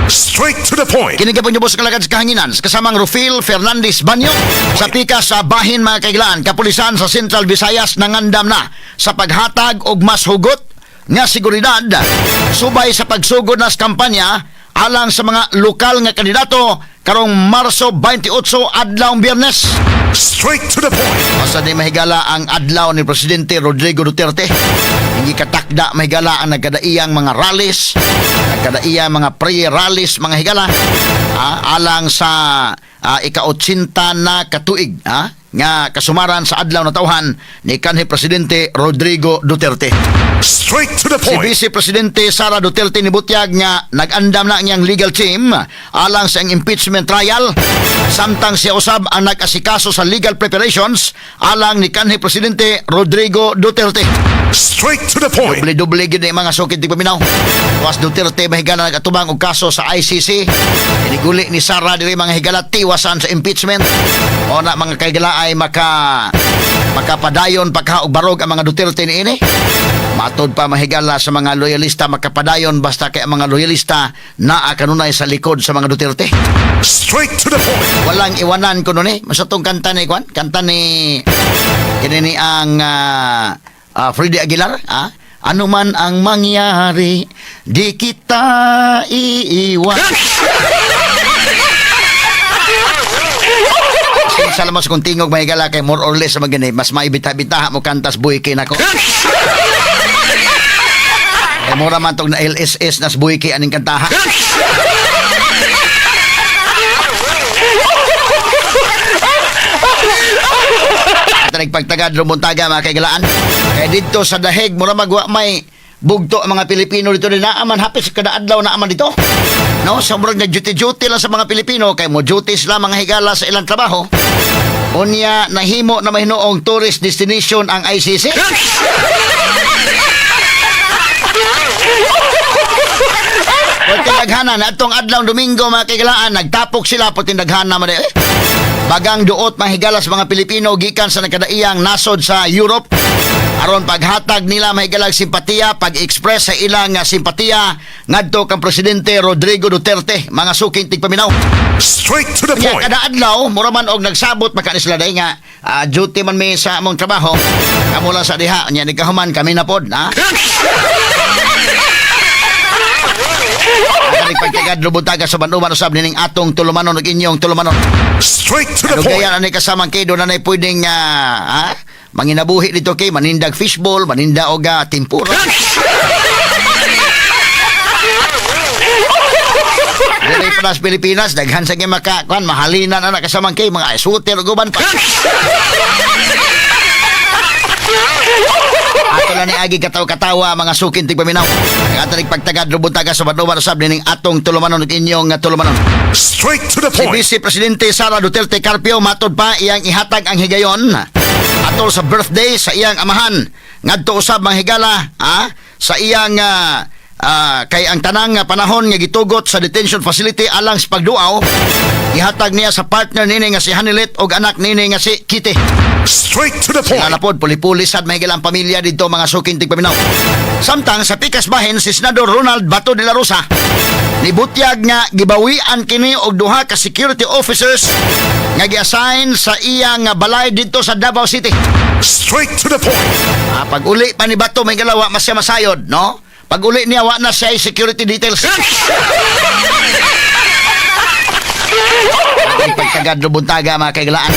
Straight to the point. Kini gyapon sa kalagad sa kahanginan sa kasamang Rufil Fernandez Banyo. Sa pikas sa bahin, mga kaigilaan, kapulisan sa Central Visayas nangandam na sa paghatag og mas hugot nga seguridad subay sa pagsugod na sa kampanya alang sa mga lokal nga kandidato karong Marso 28, adlaw Biyernes. Straight to the point. Basta di mahigala ang adlaw ni Presidente Rodrigo Duterte. Hindi katakda, mahigala, ang nagkadaiyang mga rallies, nagkadaiyang mga pre-rallies, mga higala, alang sa ika-80 na katuig nga kasumaran sa adlaw na tawhan ni kanhi Presidente Rodrigo Duterte. Straight to the Si point. Vice Presidente Sara Duterte nibutyag nga nag-andam na ang iyang legal team alang sa iyang impeachment trial, samtang siya usab ang nag-asikaso sa legal preparations alang ni kanhi Presidente Rodrigo Duterte. Straight to the point. Doble-doble gid ni, mga suking tigpaminaw. Was Duterte, mahigala, nag-atubang og kaso sa ICC. Iniguli ni Sara diri, mga higala, tiwasan sa impeachment. O na, mga kaigala, ay makapadayon pagka og barog ang mga Duterte niini. Matod pa, mahigala, sa mga loyalista, makapadayon basta kay ang mga loyalista naa kanunay sa likod sa mga Duterte. Straight to the point. Walang iwanan ko nun eh. Masa tong kanta ni Kwan? Kanta ni kini ni ang Freddie Aguilar, ah? Ano man ang mangyari, di kita iiwan. Salamat sa kong tingog, mahigala, kay more or less sa mga mas maibita-bitaha mo kantas buhay nako. Eh, mura man tong na LSS nas buhay aning kantaha. At nagpagtagad rumuntaga, mga kaigalaan. Kaya dito sa dahig, mura magwa may bugto ang mga Pilipino dito din naaman hapit sa kada adlaw naaman dito. No, sa murag na duty-duty lang sa mga Pilipino kay mo duty sila, mga higala, sa ilang trabaho. Unya nahimo na mahinuong tourist destination ang ICC. Pwede daghana na atong adlaw Domingo, mga kaigalaan, nagtapok sila pwede daghana man eh. Bagang duot, mahigala, sa mga Pilipino gikan sa nagkadaiyang nasod sa Europe aron paghatag nila, mahigalag, simpatiya, pag-express sa ilang simpatiya ngadto kang Presidente Rodrigo Duterte, mga suking tigpaminaw. Straight to the Kaya point. Kada adlaw, mura man og nagsabot maka ni sila dahil nga duty man mi sa among trabaho. Kamo lang sa diha, nya nagkahuman kami na pod, ha? Ang pagtagad lubuntaga sa banduman usab nining atong tulumanon ug inyong tulumanon. Straight to the Ano point. kaya ani kasamang kay doon na pwedeng ha? Manginabuhi dito kay manindag fishball, maninda og tempura. Dili pa sa Pilipinas, daghan sa kay maka kuan mahalinan ana kasamang kay mga shooter ug uban pa. Ato lang ni agi kataw-katawa, mga sukin tigpaminaw. Ang ato pagtagad lubuntaga sa banduman usab nining atong tulumanon ug inyong tulumanon. Straight to the Si point. Vice Presidente Sara Duterte Carpio, matod pa, iyang ihatag ang higayon atol sa birthday sa iyang amahan ngadto usab, mga higala, sa iyang kay ang tanang nga panahon nga gitugot sa detention facility alang sa pagduaw, ihatag niya sa partner nini nga si Honeylet og anak nini nga si Kitty. Straight to the point. Nga pod puli-puli sad, mahigala, ang pamilya dito, mga suking tigpaminaw. Samtang sa pikas bahin, si Senador Ronald Bato de la Rosa nibutyag nga gibawian kini og duha ka security officers nga gi-assign sa iyang balay didto sa Davao City. Straight to the point. Pag uli pa ni Bato, may galawa mas siya masayod, no? Pag uli niya, wa na siya security details. Ang pagtagad lubuntaga, mga kaigalaan.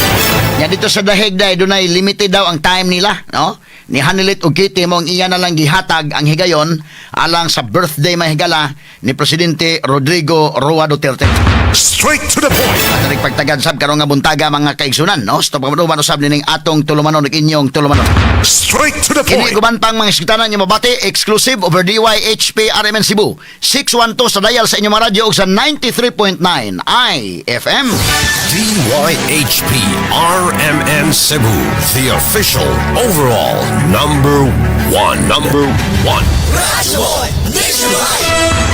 Ya dito sa dahig dahil dunay limited daw ang time nila, no? Ni Honeylet ug Kitty mo ang iya na lang gihatag ang higayon alang sa birthday, mga higala, ni Presidente Rodrigo Roa Duterte. Straight to the point. At nagpagtagad sab karong nga buntaga, mga kaigsunan, no? Stop pa usab nining atong tulumanon ug inyong tulumanon. Straight to the Kini point. guban pang mga iskitanan nyo mabati exclusive over DYHP RMN Cebu 612 sa dial sa inyong mga radyo ug sa 93.9 IFM. DYHP RMN Cebu, the official overall number one. Number one.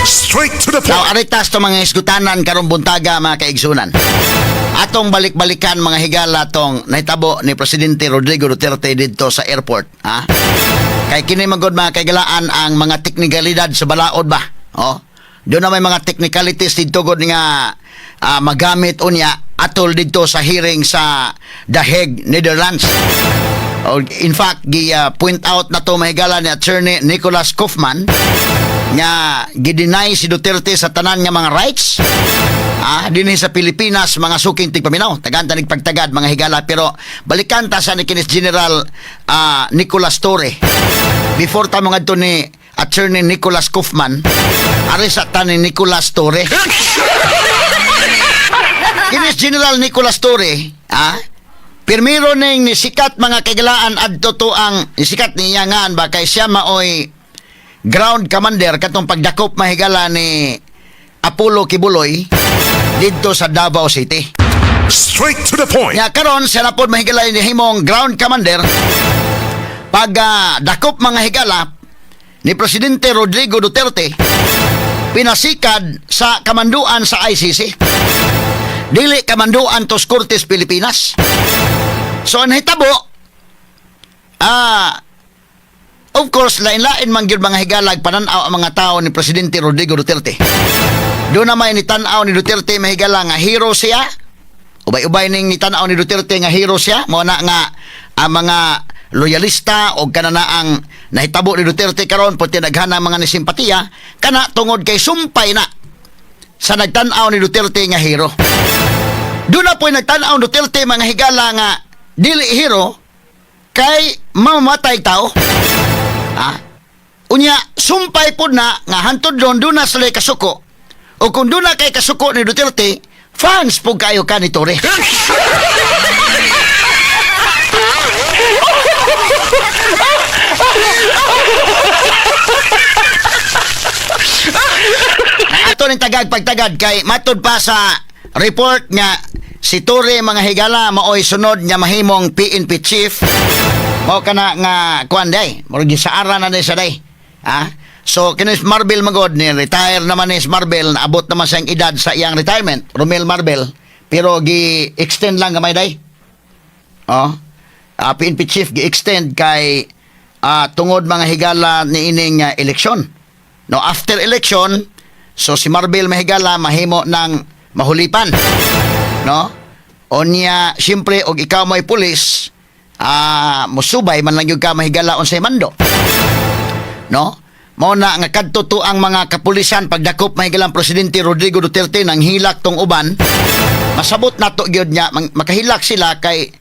Straight to the Now, point. aritas to mga iskutanan karong buntaga, mga kaigsunan. Atong balik-balikan, mga higala, tong nahitabo ni Presidente Rodrigo Duterte didto sa airport. Ha? Kay kini magod, mga kaigalaan, ang mga teknikalidad sa balaod ba? Oh. Doon na may mga technicalities didto gud nga magamit unya atol didto sa hearing sa The Hague, Netherlands. In fact, gi point out na to, mahigala, ni Attorney Nicholas Kaufman nga gi-deny si Duterte sa tanan nga mga rights dinhi sa Pilipinas, mga suking tigpaminaw. Tagan tanig pagtagad, mga higala, pero balikan ta sa ni kinis General Nicolas Torre. Before ta mga ni Attorney Nicholas Kaufman, ari sa ta ni Nicolas Torre. Kinis General Nicolas Torre, pirmiro ning nisikat, mga kaigalaan, adto to ang nisikat niya ngaan ba kay siya maoy ground commander katong pagdakop, mahigala, ni Apollo Quiboloy didto sa Davao City. Straight to the point. Nya karon siya na pod, mahigala, ni himong ground commander pag dakop, mga higala, ni Presidente Rodrigo Duterte, pinasikad sa kamanduan sa ICC. Dili kamanduan tos Cortes Pilipinas. So ang nahitabo, of course, lain-lain man gyud, mga higalag, panan-aw ang mga tao ni Presidente Rodrigo Duterte. Doon na may nitan-aw ni Duterte, mahigala, nga hero siya. Ubay-ubay ning nitan-aw ni Duterte nga hero siya. Mao na nga ang mga loyalista o kana na ang nahitabo ni Duterte karon, puti daghan ang mga nisimpatiya kana tungod kay sumpay na sa nagtan-aw ni Duterte nga hero. Doon na po'y nagtan-aw ni Duterte, mga higala, nga dili hero kay mamamatay tao. Ha? Unya, sumpay po na nga hantod doon, doon na sila kasuko. O kung doon na kay kasuko ni Duterte, fans po kayo ka ni Torre. Ato ning tagag pagtagad kay matud pa sa report nga si Torre, mga higala, maoy sunod nga mahimong PNP chief. Mao kana nga kuan day, murag gisaara na day sa day. So kinis Marbil magod ni retire naman ni Marbil, naabot naman siyang edad sa iyang retirement, Romel Marbil, pero gi-extend lang gamay day. Oh. PNP chief gi-extend kay tungod, mga higala, ni ining eleksyon. No, after election, so si Marbil, mahigala, mahimo ng mahulipan. No? Onya, siyempre, og ikaw may pulis, musubay man lang yung ka, mahigala, unsay mando. No? Mao na nga kadto to ang mga kapulisan pagdakop, mahigalang Presidente Rodrigo Duterte nang hilak tong uban. Masabot nato gyud nga makahilak sila kay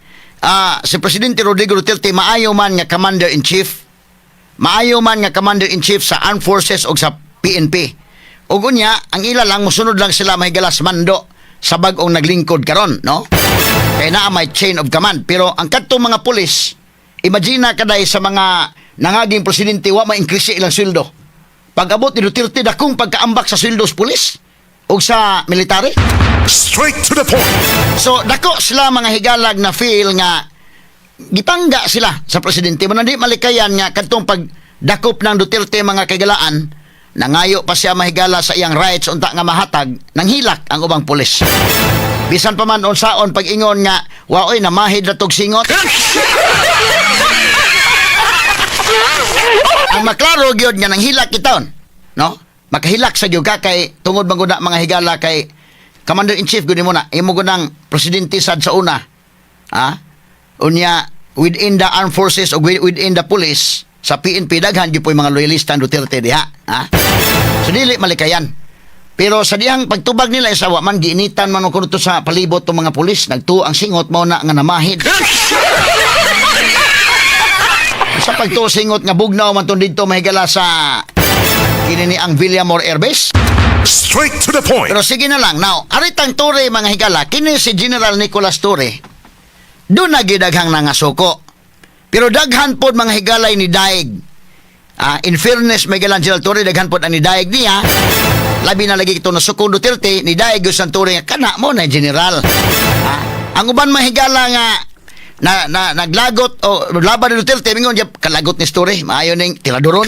si Presidente Rodrigo Duterte maayo man nga commander in chief. Maayo man nga commander in chief sa Armed Forces o sa PNP. Ug unya, ang ila lang, musunod lang sila, mahigala, sa mando sa bag-ong naglingkod karon, no? Kay naa may chain of command. Pero ang kadtong mga pulis, imagine na kaday sa mga nangaging presidente wa ma-increase ilang sweldo. Pag-abot ni Duterte, dakong pagkaambak sa sweldo sa pulis o sa military. Straight to the point. So dako sila, mga higalag, na feel nga gipangga sila sa presidente. Mo di malikayan nga kadtong pagdakop ng Duterte, mga kaigalaan, nangayo pa siya, mahigala, sa iyang rights unta nga mahatag, nanghilak ang ubang pulis. Bisan pa man unsaon pag-ingon nga waoy namahid ra tog singot. Ang maklaro gyud nga nanghilak kitawon, no? Makahilak sa gyud ka kay tungod man gud na, mga higala, kay commander in chief gud nimo na, imo gud nang presidente sad sa una. Ha? Unya within the armed forces o within the police sa PNP, daghan gyud po'y mga loyalista ang Duterte diha, ha? So dili malikayan. Pero sa dihang pagtubag nila isa wa man giinitan man kuno to sa palibot tong mga pulis, nagtuo ang singot, mao na nga namahid. Sa pagtuo singot nga bugnaw man tong didto, mahigala, sa kini ni ang Villamor Air Base. Straight to the point. Pero sige na lang. Now, aritang Torre, mga higala, kini si General Nicolas Torre, doon na gidaghang nangasuko. Pero daghan pod, mga higalay, ni daig. In fairness, may galang General Torre, daghan pod ang ni daig niya. Labi na lagi ito nasuko Duterte, ni daig yung sa Torre nga kana mo na general. Ang uban, mahigala, nga na naglagot o laban ni Duterte, mingon jab kalagot ni Torre, maayo ning tiradoron.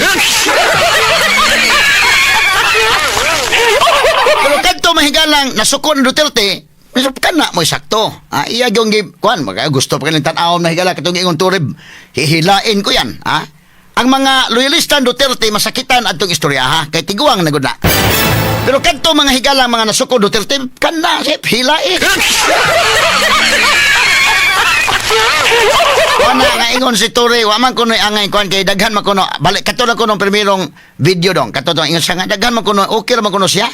Pero kadto, mahigalang nasuko ni Duterte, medyo kana mo sakto. Iya gyud gi kuan, maga gusto pa kaning tan-awon, mahigala, katong ingon Torre, hihilain ko yan, ha? Ang mga loyalista ni Duterte masakitan adtong istorya, ha, kay tiguang na gud na. Pero kadto mga higala, mga nasuko Duterte, kana sip hila eh. Wala nga ingon si Torre, wa man kuno angay kuan kay daghan man kuno. Balik kato lang kuno primerong video dong. Kato tong ingon siya nga daghan man kuno, okay ra man kuno siya.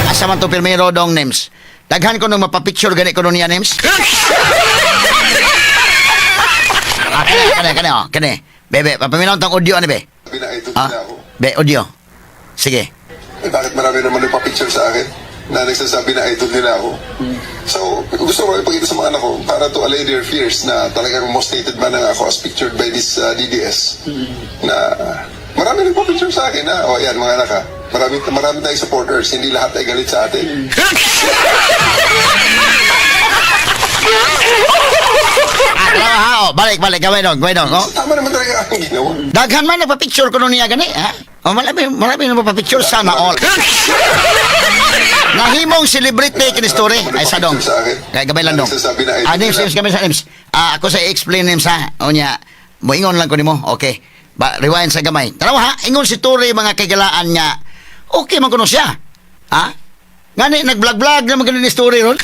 Asa man to primero dong, names? Daghan kuno mapapicture gani kuno niya, names. Ah, kani kani kani oh, kani. Bebe, papaminaw tong audio ani be. Sabi na idol Ah, nila ako. be audio. Sige. Eh, bakit marami naman nagpa-picture sa akin na nagsasabi na idol nila ako? So, gusto ko ipakita sa mga anak ko para to allay their fears na talagang most hated man ang ako as pictured by this DDS. Na marami nagpa-picture sa akin na, oh yan mga anak ha, marami, marami tayong supporters, hindi lahat ay galit sa atin. Ah, tama ha, oh, balik balik gawin dong, gawin dong. Oh. So, tama naman talaga ang ginawa. Daghan man nagpa-picture kuno niya gani, ha? O marami marami na mapapicture, sana all. Nahimong celebrity kini story ay sa dong. Kay gabay lang dong. Ah, names, names kami sa names. Ah, ako sa i-explain names ha. Unya, moingon lang ko nimo. Okay. Ba, rewind sa gamay. Tanawa ha, ingon si Torre mga kagalaan niya. Okay man kuno siya. Ha? Ngani nag-vlog-vlog naman gani ni story ron.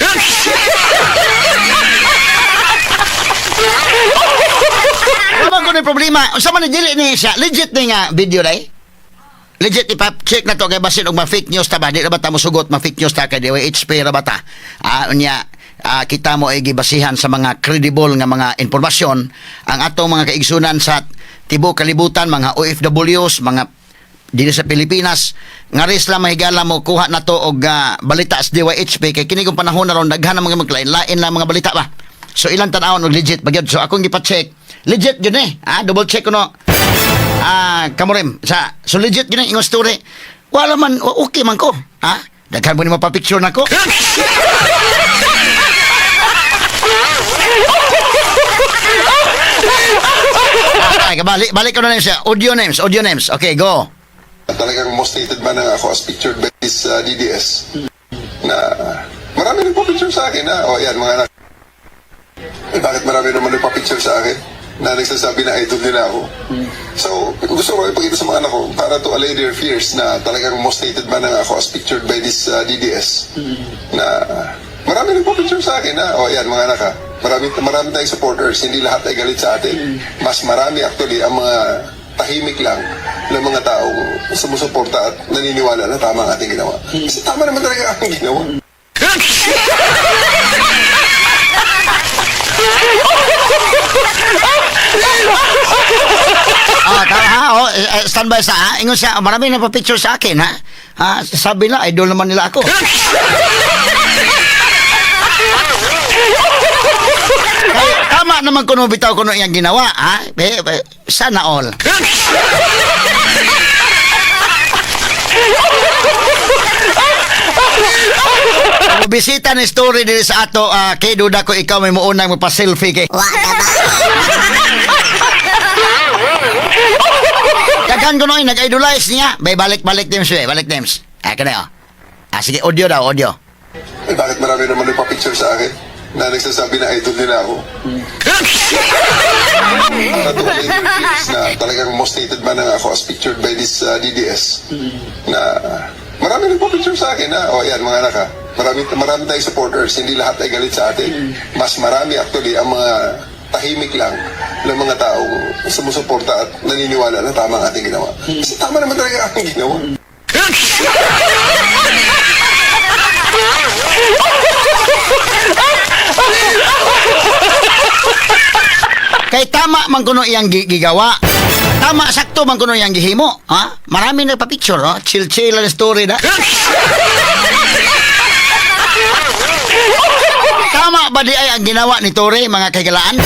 Wala man kuno problema. Unsa man ni dili ni siya? Legit ni nga video dai. Legit ipa-check na to kay basin og ma-fake news ta ba, di ra ba ta mosugot ma-fake news ta kay DYHP ra ba ta. Ah, unya kita mo ay gibasihan sa mga credible nga mga impormasyon ang atong mga kaigsunan sa tibuok kalibutan, mga OFWs, mga dili sa Pilipinas nga ris lang mahigala mo kuha na to og balita sa DYHP kay kini kung panahon na ron daghan ang mga maglain-lain lang mga balita ba. So ilang tan-awon og legit ba gyud. So akong gipa-check, legit gyud eh. Ah, double check ko no. Ah, kamurim. Sa, so legit yun ang ingon story. Wala man, okay man ko. Ha? Daghan mo ni mapapicture na ko. Ay, balik, balik ko na names siya. Audio names, audio names. Okay, go. Talagang most hated man ang ako as pictured by this DDS. Na marami nagpa-picture sa akin na, oh yan mga anak. Eh, bakit marami naman nagpa-picture sa akin na nagsasabi na idol nila ako? So, gusto ko ipakita sa mga anak ko para to allay their fears na talagang most hated man ang ako as pictured by this DDS. Na marami nagpa-picture sa akin na, oh yan mga anak ha, marami, marami tayong supporters, hindi lahat ay galit sa atin. Mas marami actually ang mga tahimik lang ng mga taong sumusuporta at naniniwala na tama ang ating ginawa. Kasi tama naman talaga ang ginawa. Ah, tama ha. Oh, stand by sa ha. Ingon siya, marami na picture sa akin ha. Ha, sabi na idol naman nila ako. Kaya, tama naman kuno bitaw kuno iyang ginawa ha. Eh, eh, sana all. Kung bisita ni story diri sa ato, kay duda ko ikaw may muunang magpa-selfie kay. Wa na ba? Daghan ko noy nag-idolize niya. Bay balik-balik names eh, balik names. Ah, kani oh. Ah, sige, audio daw, audio. Eh, bakit marami naman nagpa-picture sa akin na nagsasabi na idol nila ako? Para to allay their fears na talagang most hated man ang ako as pictured by this DDS. Na marami nagpa-picture sa akin na, oh yan mga anak ha, marami, marami tayong supporters, hindi lahat ay galit sa atin. Mas marami actually ang mga tahimik lang ng mga taong sumusuporta at naniniwala na tama ang ating ginawa. Kasi tama naman talaga ang ginawa. Kay tama man kuno iyang gigawa. Tama sakto man kuno iyang gihimo, ha? Marami nagpa-picture, oh. Chill-chill ang story na. Tama ba di ay ang ginawa ni Torre, mga kaigalaan?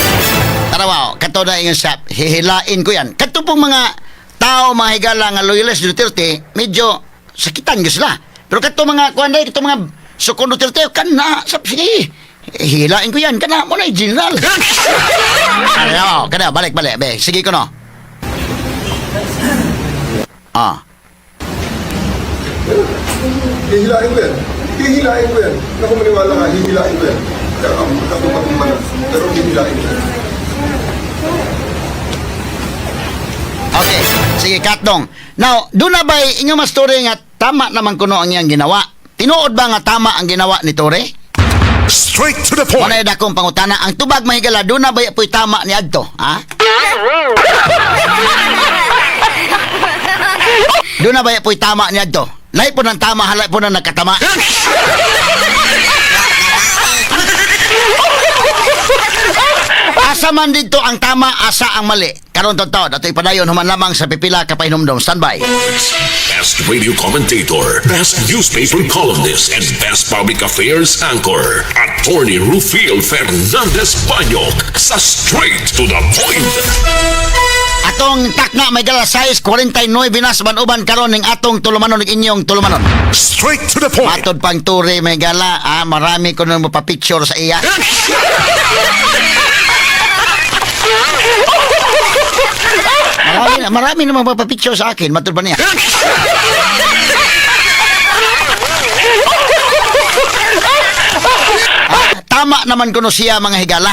Tara wow, kato na ingon siya, hihilain ko yan. Kato pong mga tao, mga higala nga loyalist Duterte, medyo sakitan gyud sila. Pero kato mga kuan day, kato mga sukon Duterte, kana, sap, sige, hihilain ko yan, kana mo na general. Ano, kana, balik, balik, be, sige ko no. Ah. Hihilain ko yan. Hihilain ko yan. Naku, maniwala ka, hihilain ko yan. Katupatumba na. Pero hihilain ko yan. Okay, sige, katdong. Now, doon na ba'y inyong mas story nga Tama naman kuno ang iyang ginawa. Tinuod ba nga tama ang ginawa ni Torre? Straight to the point. Wala dakong pangutana. Ang tubag, mahigala, doon na ba po'y tama ni adto? Ha? Doon na ba po'y tama ni adto? Lahi po ng tama, halay po ng nagkatama. Asa man dito ang tama, asa ang mali? Karon to, ato ipadayon human lamang sa pipila ka pahinumdom. Standby. Best radio commentator, best newspaper columnist, and best public affairs anchor, Attorney Rufil Fernandez Banyok sa Straight to the Point. Atong takna may gala 6:49 na sa uban karon ning atong tulumanon ug inyong tulumanon. Straight to the point. Matod pang turi may gala, marami ko nang mapapicture sa iya. Marami, marami namang mapapicture sa akin, matod pa niya. Tama naman kuno siya, mga higala.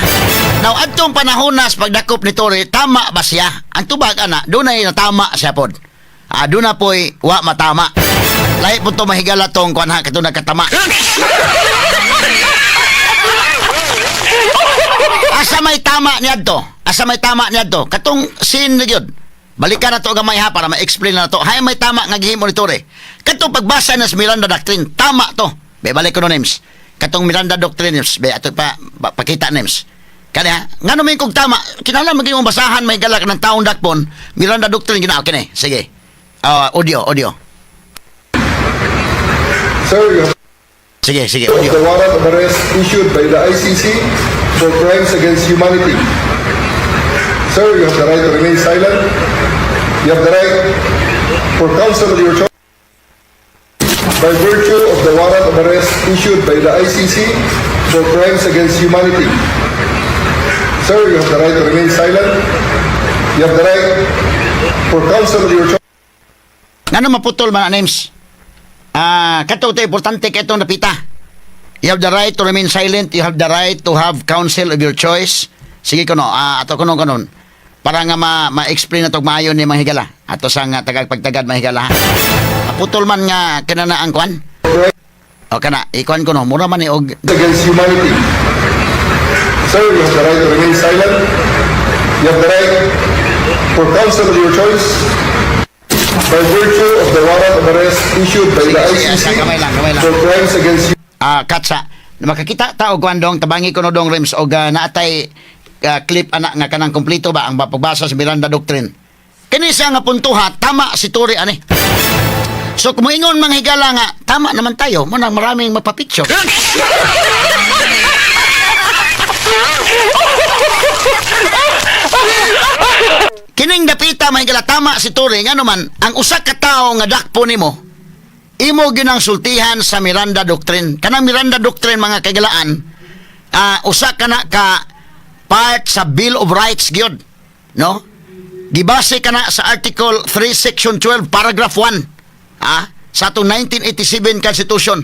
Now, adtong panahon na sa pagdakop ni Torre, tama ba siya? Ang tubag ana, doon ay natama siya pod. Doon na po'y wa matama. Lahi po to, mahigala, tong kuan ha, kato nagkatama. Asa may tama ni adto? Asa may tama ni adto? Katong scene na gyud. Balikan na to gamay ha para ma-explain na to. Hay may tama nga gihimo ni Torre. Katong pagbasa na sa Miranda Doctrine, tama to. Be balik ko no names. Katong Miranda Doctrine names, be ato pa pakita names. Kanya, ngano may kog tama, kinahanglan maging mong basahan may galak ng taong dakpon, Miranda Doctrine ginao kini. Sige. Audio, audio. Sir, you have Sige, sige, audio. the warrant of arrest issued by the ICC for crimes against humanity. Sir, you have the right to remain silent. You have the right for counsel of your choice. By virtue of the warrant of arrest issued by the ICC for crimes against humanity. Sir, you have the right to remain silent. You have the right for counsel of your choice. Ngano maputol man ang names? Kato ito, importante kay itong napita. You have the right to remain silent. You have the right to have counsel of your choice. Sige kuno, ato kuno kanon. Para nga ma-explain na to maayo ni mga higala. Ato sa nga tagag pagtagad, mga higala ha. Maputol man nga kinana ang kwan. O kana, ikuan ko no, mura man ni og against humanity. Sir, you have the right to remain silent. You have the right for counsel of your choice. By virtue of the warrant of arrest issued by the Sige, sige, ICC gamay lang, gamay lang. for crimes against Katsa. Makakita ta og kwan dong, tabangi ko no dong Rems og naatay clip ana nga kanang kompleto ba ang pagbasa sa Miranda Doctrine. Kini siya nga puntuha, tama si Torre ani. So kung moingon mga higala nga tama naman tayo, mo nang maraming mapapicture. Kining dapita, mga higala, tama si Torre ngano man ang usa ka tawo nga dakpo nimo, imo ginang sultihan sa Miranda Doctrine. Kanang Miranda Doctrine, mga kagalaan, usa ka na ka part sa Bill of Rights gyud, no? Gibase ka na sa Article 3 Section 12 Paragraph 1 sa atong 1987 Constitution.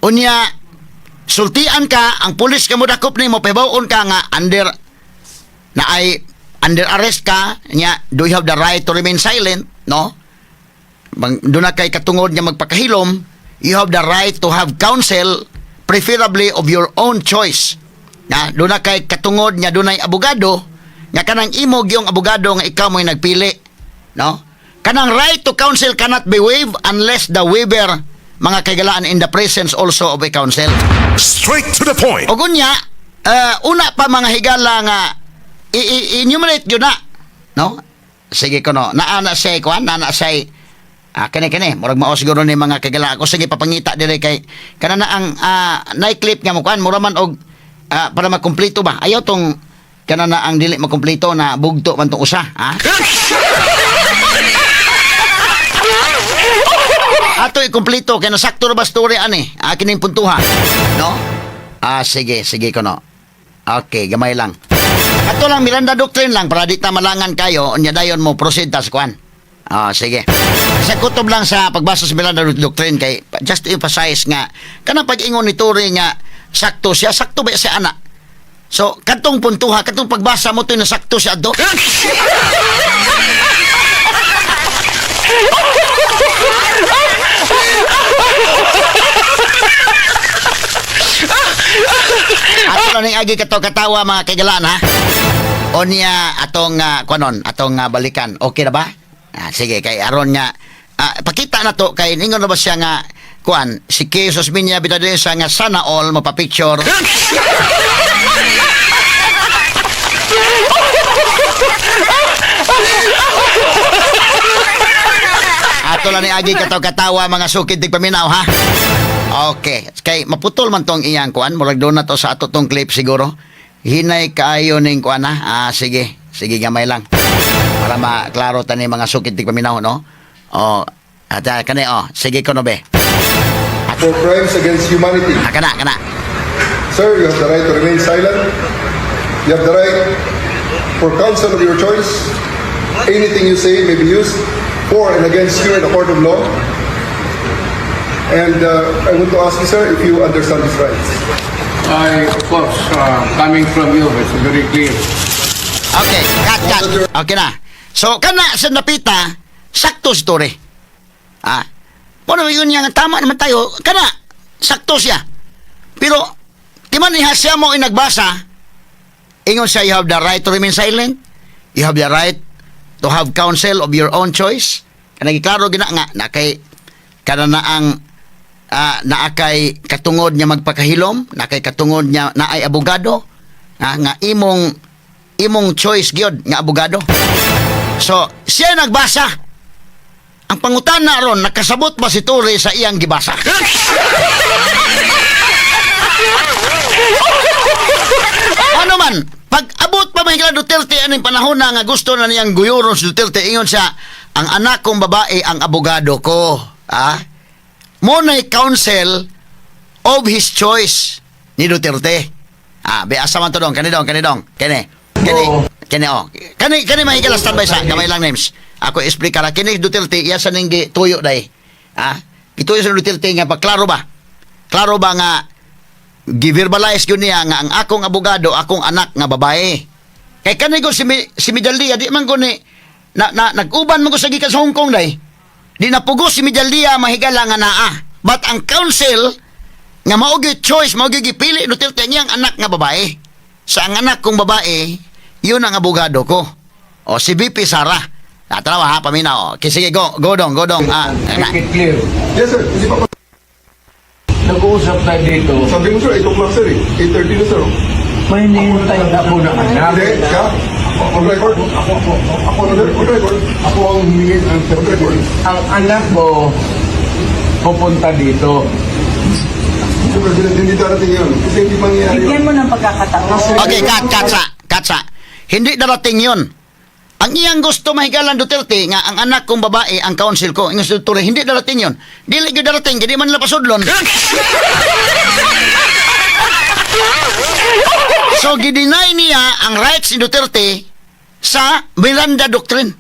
Unya sultian ka ang pulis ka modakop nimo, pahibaw-on ka nga under na ay under arrest ka nya, do you have the right to remain silent, no? Bang, doon na kay katungod nga magpakahilom, you have the right to have counsel, preferably of your own choice. Na, doon na kay katungod nga dunay abogado, nga kanang imo gyung abogado nga ikaw mo'y nagpili. No? Kanang right to counsel cannot be waived unless the waiver, mga kaigalaan, in the presence also of a counsel. Straight to the point. O gunya, una pa, mga higala, nga i-enumerate yun na. No? Sige ko no. Naana say kuan, naana say kene kene murag mao siguro ni mga kagala ako, sige papangita dire kay kana na ang night clip nga mo kuan, mura man og para makumpleto ba. Ayaw tong kana na ang dili makumpleto na bugto man tong usa, ha? Ato ikumpleto kay nasakto ra ba story ani? Kining puntuha. No? Sige, sige ko no. Okay, gamay lang. Ato lang Miranda Doctrine lang para di ta malangan kayo, unya dayon mo proceed ta sa kuan. Sige. Sa kutob lang sa pagbasa sa Miranda Doctrine kay just to emphasize nga kanang pag-ingon ni Torre nga sakto siya, sakto ba siya ana? So, katong puntuha, katong pagbasa mo to, nasakto siya do. Ato lang ning agi kato katawa, mga kaigalaan, ha. O niya atong kuanon, atong balikan. Okay na ba? Ah, sige, kay aron nga pakita na to kay ningon na ba siya nga kuan si Jesus Minya Bitadesa nga sana all mapapicture. Ato lang ni agi kataw katawa, mga sukid tigpaminaw, ha. Okay, kay maputol man tong iyang kuan, murag doon na to sa ato tong clip siguro. Hinay kaayo ning kuan, ha. Ah, sige, sige, gamay lang. Para maklaro tani, mga sukid tigpaminaw, no. Oh, at kani, oh, sige ko no be. For crimes against humanity. Ah, kana kana. Sir, you have the right to remain silent. You have the right for counsel of your choice. Anything you say may be used for and against you in a court of law. And I want to ask you, sir, if you understand these rights. I, of course, coming from you, it's very clear. Okay, cut, cut. Okay na. So, kana sa napita, sakto si Torre. Ah. Bueno, yun nga, tama naman tayo. Kana, sakto siya. Pero, di man niya siya mo inagbasa, ingon siya, "You have the right to remain silent. You have the right to have counsel of your own choice." Kanang klaro gina nga, na kay, kana na ang naa kay katungod niya magpakahilom, na kay katungod niya na ay abogado, nga imong imong choice gyud nga abogado. So, siya nagbasa. Ang pangutana ron, nakasabot ba si Torre sa iyang gibasa? Ano man, pag abot pa may Duterte aning panahon na nga gusto na niyang guyuron si Duterte, ingon siya, "Ang anak kong babae ang abogado ko." Ah? Mo na'y counsel of his choice ni Duterte. Ah, be asa man to dong, kani dong, kani dong, kani. Kani, kani oh. Kani kani may standby sa gamay lang names. Ako explain ra kini Duterte iya sa ning tuyo day. Ah, gituyo sa Duterte nga pa klaro ba? Klaro ba nga gi-verbalize gyud niya nga ang akong abogado akong anak nga babae? Kay kani ko si Medialdea di man ko ni na, na nag-uban man ko sa gikan sa Hong Kong day. Di napugos si Medialdea, mahigala, nga naa. But ang counsel nga mao gyud choice, mao gyud gipili Duterte niyang anak nga babae. Sa ang anak kong babae, yun ang abogado ko. O si VP Sara. Ah, tarawa ha, paminaw. Okay, sige, go, go dong, go dong. Ah, na. Make it clear. Yes, sir. Hindi pa Nag-uusap tayo dito. Sabi mo, sir, 8 o'clock, sir, eh. 8:30 na, sir, oh. May hinihintay na ako ng anak. Hindi, siya. On record. Ako, ako, ako, On record. On record. Ako ang humingi ng On record. Ang anak mo pupunta dito. Mr. President, hindi darating yun. Kasi hindi mangyayari yun. Bigyan mo ng pagkakataon. Okay, cut, cut sa, cut sa. Hindi darating yun. Ang iyang gusto, mahigalan Duterte, nga ang anak kong babae ang counsel ko. Ingon si Duterte, hindi darating yun. Dili gyud darating, hindi man nila pasudlon. So, gideny niya ang rights ni Duterte sa Miranda Doctrine.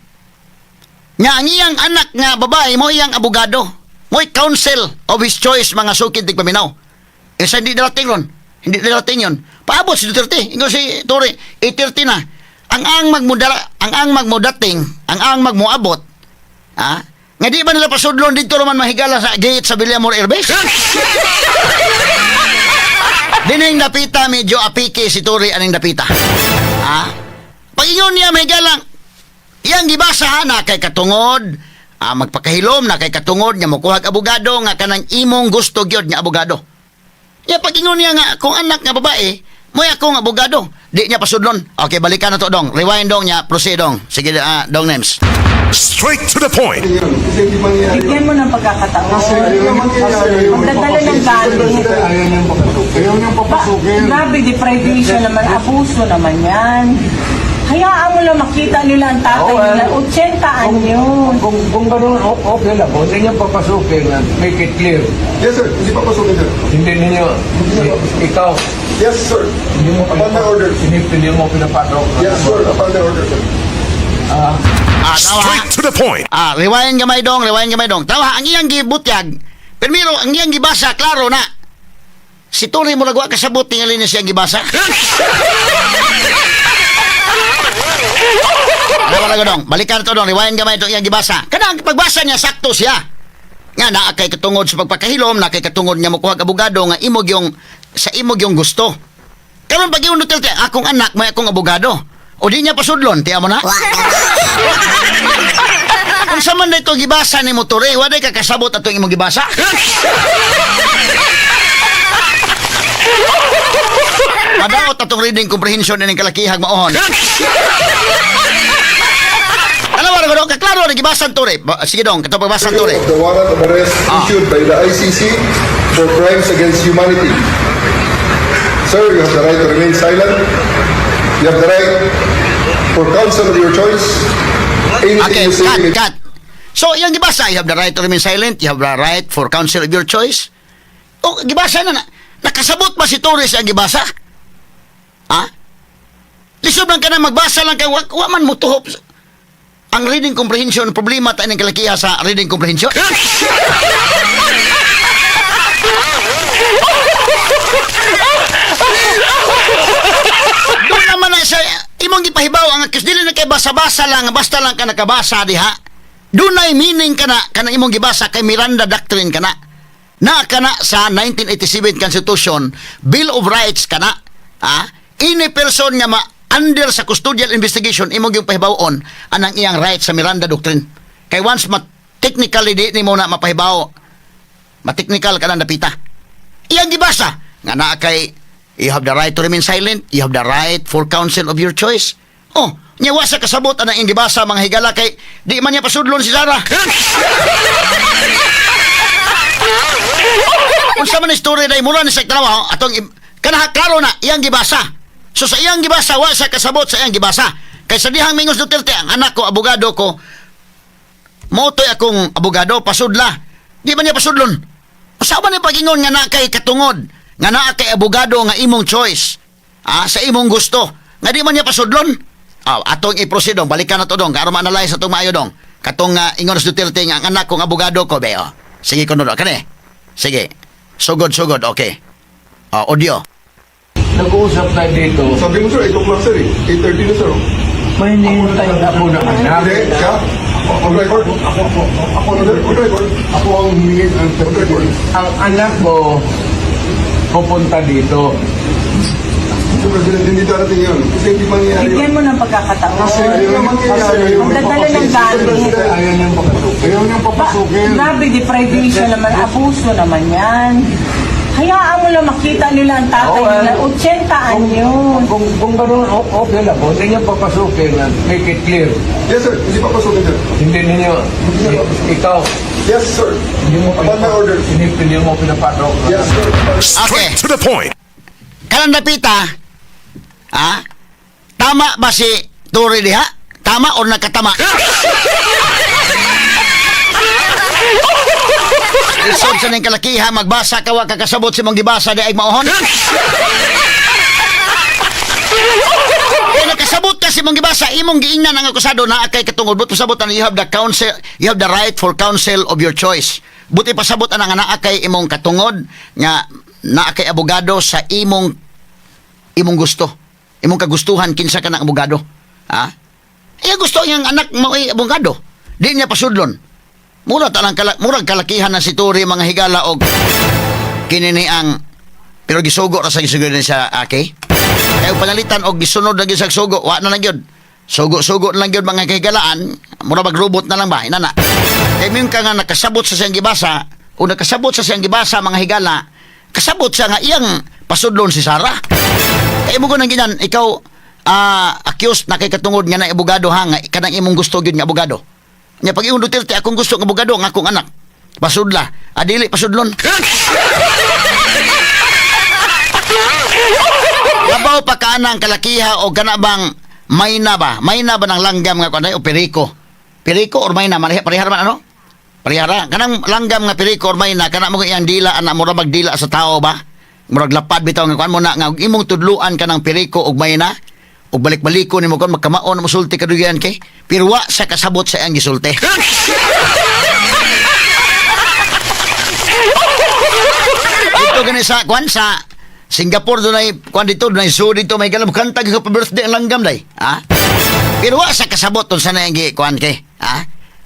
Nga ang iyang anak nga babae mo iyang abogado. Mo'y counsel of his choice, mga sukid tigpaminaw. Eh, sa hindi darating ron. Hindi darating yun. Paabot si Duterte. Ingon si Torre, 8:30 na. Ang ang magmudating, ang ang magmuabot, ha? Nga di ba nila pasudlon dito naman, mahigala, sa gate sa Villamor Airbase? Dining dapita medyo apike si Torre aning dapita. Ha? Pag ingon niya, mahigala, iyang gibasa ha, na kay katungod, magpakahilom, na kay katungod nga mokuhag abogado nga kanang imong gusto gyud nga abogado. Ya pag ingon niya nga akong anak nga babae, mo'y akong abogado. Di niya pasudlon. Okay, balikan na to dong. Rewind dong niya, proceed dong. Sige, dong names. Straight to the point. Yun. Kasi hindi mangyayari yun. Bigyan mo ng pagkakataon. Hindi na mangyayari yun. Magdadala ng galit. Ayaw niyang papasukin. Ayaw niyang papasukin. Grabe, deprivation naman, abuso naman yan. Hayaan mo lang makita nila ang tatay Oo, nila. eh. 80 anyos. Kung ganun, okay lang. Kung hindi niya papasukin, make it clear. Yes, sir. Hindi papasukin, sir. Hindi ninyo, ikaw, Yes, sir. hindi mo Upon my order. Hindi mo pinapasok. Yes, sir. Upon my order, sir. Ah, tawa. Straight to the point. Ah, rewind gamay dong, rewind gamay dong. Tawa, ang iyang gibutyag. Primero, ang iyang gibasa, klaro na. Si Tony mo nagwa kasabot tingali niya siyang gibasa. Alam mo dong, balikan to dong, rewind gamay itong iyang gibasa. Kanang pagbasa niya, sakto siya. Nga naa kay katungod sa pagpakahilom, naa kay katungod nga mokuha abogado nga imo gyung sa imo gyung gusto. Karon pag ingon Duterte, akong anak may akong abogado. O di niya pasudlon, tiya mo na. Unsa man dito gibasa ni Motore, wa day ka kasabot atong imong gibasa. Madaot atong reading comprehension ining kalakihag maohon. Alam mo dong, kaklaro na gibasa Tore. Sige dong, kato pagbasa Tore. Of the warrant of arrest issued by the ICC for crimes against humanity. Sir, you have the right to remain silent. You have the right for counsel of your choice. Anything Okay, you say cut, may cut. So, yung gibasa, you have the right to remain silent, you have the right for counsel of your choice. O, gibasa na na. Nakasabot ba si Torres ang gibasa? Ha? Lisod lang ka na magbasa lang kay wa man mo tuhop. Ang reading comprehension, problema ta ning kalakiha sa reading comprehension. Doon naman na sa imong gipahibaw ang accused, dili na kay basa-basa lang, basta lang ka nakabasa diha. Dunay meaning kana kana imong gibasa kay Miranda Doctrine kana. Na kana sa 1987 Constitution, Bill of Rights kana. Ha? Any person nga ma under sa custodial investigation, imong yung pahibawon anang iyang right sa Miranda Doctrine. Kay once ma technically di nimo na mapahibaw, ma-technical ka na napita. Iyang gibasa nga naa kay you have the right to remain silent, you have the right for counsel of your choice. Oh, nya wa sa kasabot anang iyang gibasa, mga higala, kay di man niya pasudlon si Sara. Unsa man istorya day mura ni sa tanawa atong kana klaro na iyang gibasa. So sa iyang gibasa, wa sa kasabot sa iyang gibasa. Kay sa dihang mingos Duterte, ang anak ko abogado ko, motoy akong abogado, pasudla. Di ba niya pasudlon? Usa ba ni pagingon nga naa kay katungod, nga naa kay abogado nga imong choice, ah, sa imong gusto, nga di man niya pasudlon? Ah, atong i-proceed dong, balikan na to dong, karon ma-analyze atong maayo dong. Katong ingon si Duterte nga ang anak kong abogado ko be, oh. Sige kuno do kani. Sige. Sugod sugod, okay. Oh, audio. Nag-uusap tayo dito. Sabi mo, sir, 8 o'clock, sir eh. 8:30 na, sir. Oh. May hinihintay ako ng anak. Hindi, siya. On record. Ako, ako, ako, On record. Ako ang humingi ng On record. Ang anak ko pupunta dito. Mr. President, hindi darating yun. Kasi hindi mangyayari yun. Bigyan mo ng pagkakataon. Kasi hindi na mangyayari yun. Magdadala ng Mr. gamit. President, Ayaw niyang papasukin. ayaw niyang papasukin. Grabe, deprivation naman. Abuso naman yan. Hayaan mo lang makita nila ang tatay Oo, nila. eh. 80 anyos. Kung ganun, okay lang. Kung hindi niya papasukin, make it clear. Yes, sir. Hindi papasukin, sir. Hindi ninyo, ikaw, Yes, sir. hindi mo Upon my order. Hindi mo pinapasok. Yes, sir. Straight to the point. Kanang dapita, ha? Tama ba si Torre diha? Tama or nagkatama? Lisod sa ning kalakiha, magbasa ka wa kakasabot sa imong gibasa di ay maohon. Kaya nakasabot ka sa imong gibasa, imong giingnan ang akusado naa kay katungod. But pasabot ang you have the counsel, you have the right for counsel of your choice. Buti pasabot ang nga naa kay imong katungod nga naa kay abogado sa imong imong gusto. Imong kagustuhan kinsa ka ng abogado. Ha? Iya gusto niyang anak mo ay abogado. Di niya pasudlon. Mura talang kala, murag kalakihan na si Turi, mga higala, og kinini ang pero gisugo ra sa gisugo ni sa ake. Kay panalitan og gisunod na gyud sa sugo, wa na lang gyud. Sugo-sugo na lang gyud, mga kahigalaan, mura bag robot na lang ba, inana. Kay mingon ka nga nakasabot sa siyang gibasa, o nakasabot sa siyang gibasa, mga higala, kasabot siya nga iyang pasudlon si Sara. Kay mo nang ginan, ikaw accused na kay katungod nga na abogado ha, nga kanang imong gusto gyud nga abogado. Nya pag ingon Duterte, akong gusto nga abogado ang akong anak. Pasudla, adili pasudlon. Labaw pa ka ang kalakiha o kana bang mayna ba? Mayna ba ng langgam nga kuan o periko? Periko or mayna pareha pareha man ano? Parehara. Kanang langgam nga periko or mayna kana mo iyang dila ana mura magdila sa tao ba? Murag lapad bitaw nga kuan mo na nga og imong tudluan kanang periko og mayna ug balik-baliko nimo kon magkamaon mo sulti kadugayan kay pero wa sa kasabot sa iyang gisulti. Dito gani sa kwan sa Singapore dunay kwan dito, dunay zoo dito may galam kanta gyud happy birthday ang langgam day. Ha? Pero wa sa kasabot unsa na ang gi kwan kay. Ha?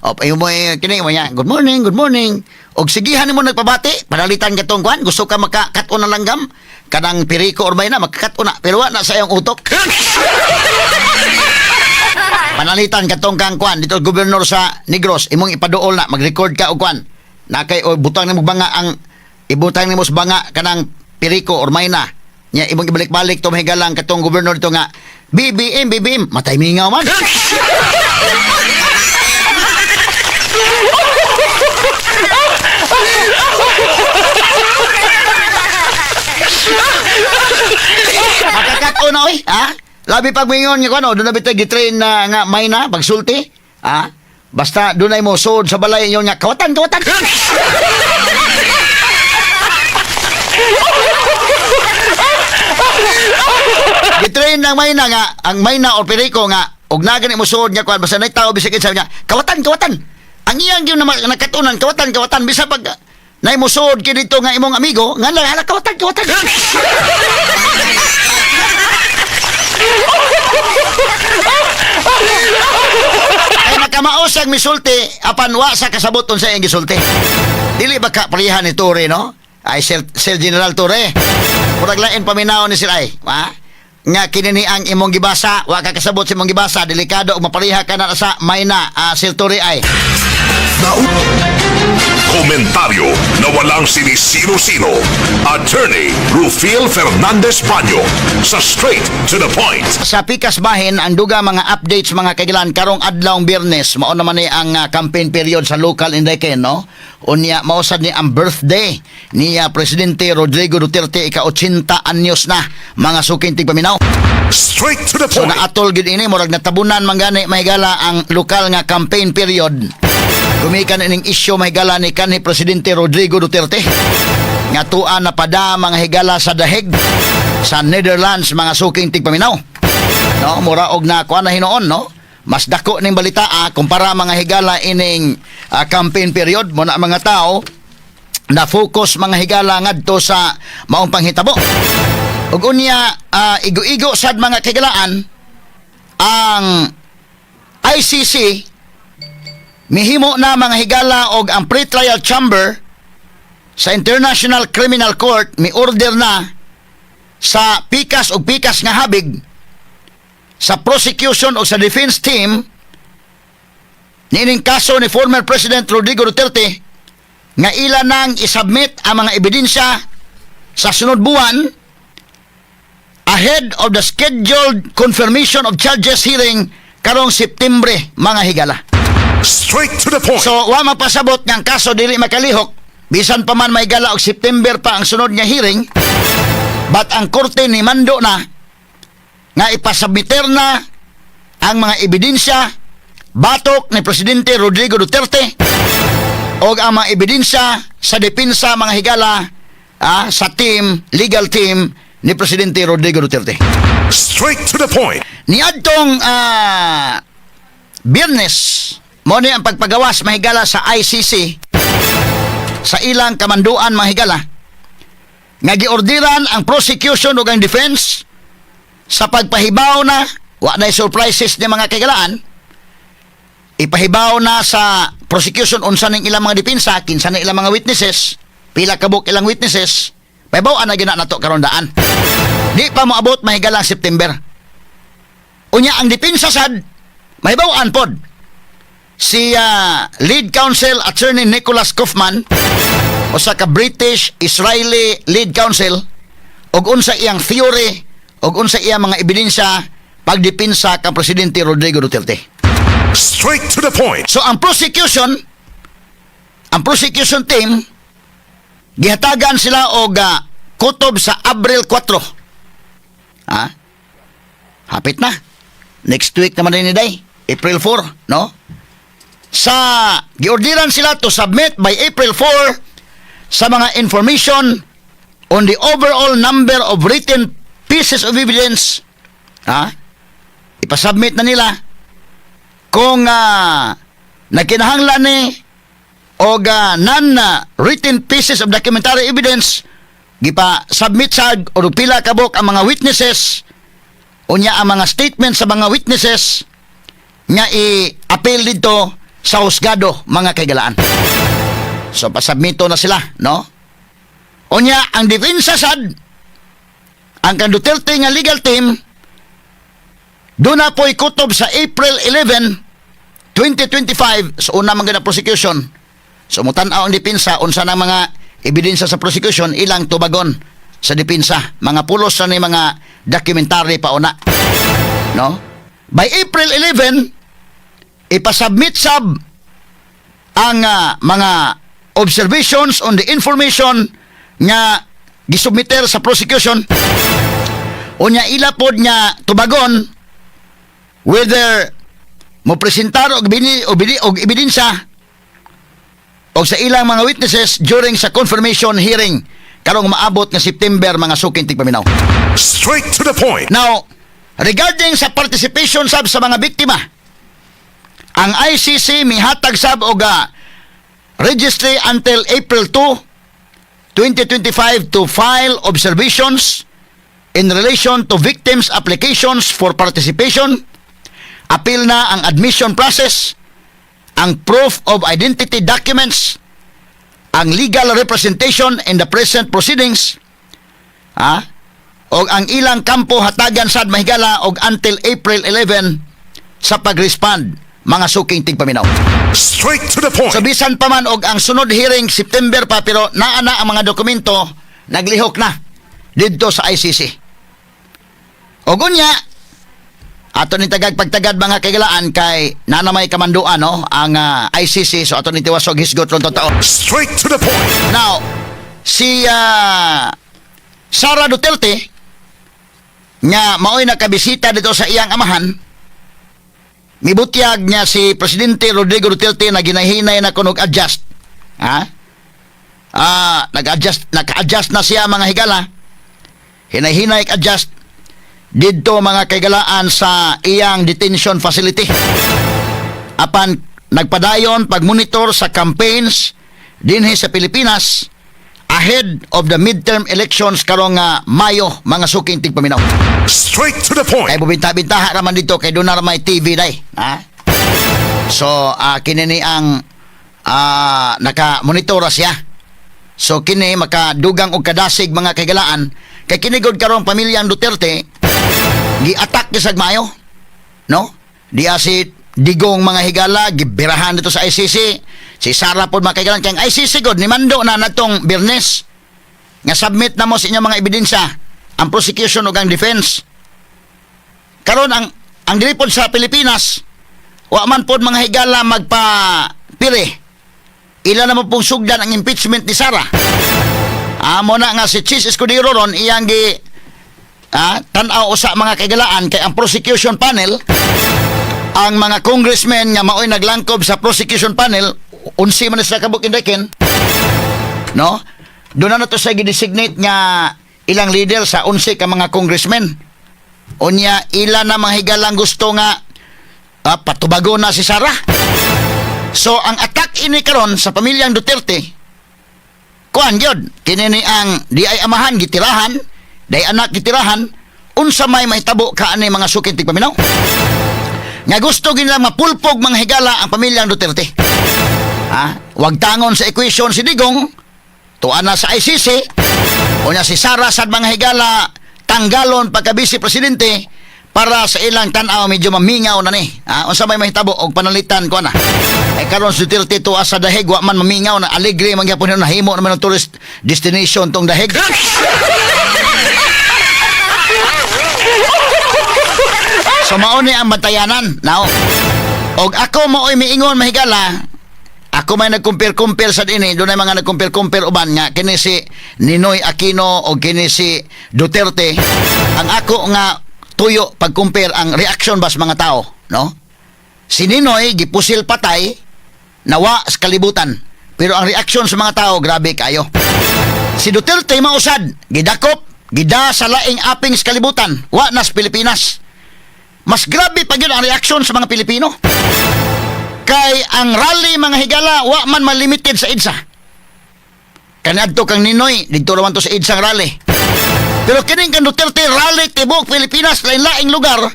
O ayo mo eh, kini mo niya, good morning, good morning. Og sigihan nimo nagpabati, panalitan ka tong kwan, gusto ka makakat-on na langgam, kanang piriko or may na, makakat-on na, pero wa na sa iyong utok. Panalitan katong kang kwan dito gobernador sa Negros, imong ipaduol na, mag-record ka og kwan. Na kay o butang nimo banga ang ibutang nimo sa banga kanang piriko or mayna. Nya imong ibalik-balik to mahigalang katong gobernador dito nga BBM BBM, matay mingaw man. Makakat-on na oy, ha? Labi pag mingon nga kuno, doon na bitay gitrain na nga mayna pagsulti, ha? Basta dunay mo suod sa balay inyo nga kawatan kawatan. Gitrain ng mayna nga ang mayna or piriko nga og na gani mo suod nga kuan, basta nay tao bisag kinsa nga kawatan kawatan. Ang iyang gyud na nakatunan, kawatan kawatan, bisa pag nay mo suod kay dito nga imong amigo nga lang hala, kawatan kawatan. Ay nakamaos ang misulti apan wa sa kasabot unsa iyang gisulti. Dili ba ka pareha ni Torre, no? Ay Sir General Torre. Murag lain paminaw ni Sir ay, ha? Nga kini ni ang imong gibasa, wa ka kasabot sa imong gibasa, delikado og mapareha ka na sa mayna, Sir Torre ay. Komentaryo na walang sinisino-sino. Attorney Rufil Fernandez Panyo sa Straight to the Point. Sa pikas bahin ang duga mga updates, mga kailan, karong adlaw Biyernes mao naman ni ang campaign period sa local in Daken, no? Unya mao sad ni ang birthday ni Presidente Rodrigo Duterte, ika 80 anyos na, mga suking tigpaminaw. Straight to the So point. naatol gid ini, murag natabunan man gani, mahigala, ang lokal nga campaign period. Gumikan ining isyu, mahigala, ni kanhi Presidente Rodrigo Duterte nga tua na pada, mga higala, sa Daheg sa Netherlands, mga suking tigpaminaw. No, mura og na kuan na hinuon, no? Mas dako ning balita kumpara, mga higala, ining campaign period mo na mga tao na focus, mga higala, ngadto sa maong panghitabo. Ug unya igo-igo sad, mga kahigalaan, ang ICC mihimo na, mga higala, og ang pre-trial chamber sa International Criminal Court mi order na sa pikas og pikas nga habig sa prosecution o sa defense team niining kaso ni former President Rodrigo Duterte nga ila nang isubmit ang mga ebidensya sa sunod buwan ahead of the scheduled confirmation of charges hearing karong Septembre, mga higala. Straight to the point. So wa mapasabot nga ang kaso dili makalihok bisan pa man may gala og September pa ang sunod nga hearing, but ang korte ni mando na nga ipasubmiter na ang mga ebidensya batok ni Presidente Rodrigo Duterte o ang mga ebidensya sa depensa, mga higala, sa team, legal team ni Presidente Rodrigo Duterte. Straight to the point. Niadtong Biyernes, mo ni ang pagpagawas, mahigala, sa ICC sa ilang kamanduan, mga higala, nga giordiran ang prosecution ug ang defense sa pagpahibaw na, wa na surprises ni, mga kahigalaan, ipahibaw na sa prosecution unsa ning ilang mga depensa, kinsa ning ilang mga witnesses, pila kabuk ilang witnesses, pahibaw na gina nato karon daan. Di pa moabot, mahigala, ang September. Unya ang depensa sad mahibaw-an pod si lead counsel Attorney Nicholas Kaufman, usa ka British Israeli lead counsel, og unsa iyang theory og unsa iyang mga ebidensya pagdepensa kang Presidente Rodrigo Duterte. Straight to the point. So ang prosecution team gihatagan sila og kutob sa Abril 4. Ha? Hapit na. Next week naman din ni Day. April 4, no? Sa giordiran sila to submit by April 4 sa mga information on the overall number of written pieces of evidence. Ha? Ipasubmit na nila kung nagkinahanglan ni og non written pieces of documentary evidence, gipa submit sa og pila kabok ang mga witnesses, unya ang mga statement sa mga witnesses nga i-appeal dito sa husgado, mga kaigalaan. So pasubmito na sila, no? Unya ang depensa sad, ang kang Duterte nga legal team, duna po'y kutob sa April 11, 2025. So una man gud ang prosecution. So mutan-aw ang depensa unsa na mga ebidensya sa prosecution, ilang tubagon sa depensa. Mga pulos na ni mga documentary pa una. No? By April 11, ipasubmit sab ang mga observations on the information nga gisubmiter sa prosecution. Unya ila pod nga tubagon whether mo presentar og bini o bini og ebidensya og sa ilang mga witnesses during sa confirmation hearing karong maabot nga September, mga suking tigpaminaw. Straight to the point. Now, regarding sa participation sab sa mga biktima, ang ICC mihatag sab og registry until April 2, 2025 to file observations in relation to victims' applications for participation. Apil na ang admission process, ang proof of identity documents, ang legal representation in the present proceedings, og ang ilang kampo hatagan sad mahigala og until April 11 sa pag-respond, mga suking tigpaminaw. Straight to the point. So bisan pa man og ang sunod hearing September pa, pero naa na ang mga dokumento, naglihok na didto sa ICC. Og unya ato ni tagag pagtagad, mga kaigalaan, kay naa na may kamanduan, no, ang ICC, so ato ni tiwasog hisgot ron totoo. Straight to the point. Now, si Sara Duterte nga maoy nakabisita dito sa iyang amahan, mibutyag niya si Presidente Rodrigo Duterte na ginahinay na kunog adjust. Ha? Nag-adjust, naka-adjust na siya, mga higala. Hinay-hinay adjust didto, mga kaigalaan, sa iyang detention facility. Apan nagpadayon pagmonitor sa campaigns dinhi sa Pilipinas ahead of the midterm elections karong Mayo, mga suking tigpaminaw. Straight to the point. Kay bubinta-bintaha raman dito kay doon na may TV day. Ha? So, kini ni ang naka-monitora siya. So kini makadugang og kadasig, mga kaigalaan, kay kini gud karong pamilyang Duterte gi-attack ni sag maayo. No? Diya si Digong, mga higala, gibirahan dito sa ICC. Si Sara pod, mga kaigalaan, kay ang ICC gud ni mando na natong Biyernes nga submit na mo sa inyong mga ebidensya ang prosecution ug ang defense. Karon ang diri pod sa Pilipinas, wa man pod, mga higala, magpa pire. Ila na mo pong sugdan ang impeachment ni Sara. Amo na nga si Chiz Escudero ron iyang gi tan-aw usa, mga kaigalaan, kay ang prosecution panel, ang mga congressmen nga maoy naglangkob sa prosecution panel, 11 man sila kabuk indekin, no? Doon na to sa gi-designate nga ilang leader sa 11 ka mga congressmen. Unya ila na mga higalang gusto nga patubago na si Sara. So ang attack ini karon sa pamilyang Duterte, kuan gyud kini ni ang di ay amahan gitirahan, di ay anak gitirahan, unsa may mahitabo kaani, mga suking tigpaminaw? Nga gusto ginila mapulpog, mga higala, ang pamilyang Duterte. Ha? Wag tangon sa equation si Digong, tuwa na sa ICC, unya si Sara sad, mga higala, tanggalon pagka vice presidente para sa ilang tan-aw medyo mamingaw na ni. Ha? Unsa may mahitabo og panalitan ko na. Eh karon si Duterte tuwa sa Dahig, wa man mamingaw na, alegre man gyapon, nahimo naman ang tourist destination tong Dahig. So mao ni ang bantayanan. Now, og ako mao'y miingon, mahigala, ako may nag-compare-compare sa dinhi, doon ay mga nag-compare-compare uban nga kini si Ninoy Aquino o kini si Duterte. Ang ako nga tuyo pag-compare ang reaction bas mga tao, no? Si Ninoy gipusil patay, nawa sa kalibutan. Pero ang reaction sa mga tao grabe kayo. Si Duterte mausad, gidakop, gida sa laing aping sa kalibutan, wa na sa Pilipinas. Mas grabe pa gyud ang reaksyon sa mga Pilipino. Kay ang rally, mga higala, wa man malimited sa EDSA. Kaniadto kang Ninoy, didto raman to sa EDSA ang rally. Pero kining kang Duterte, rally tibok Pilipinas, lain-laing lugar.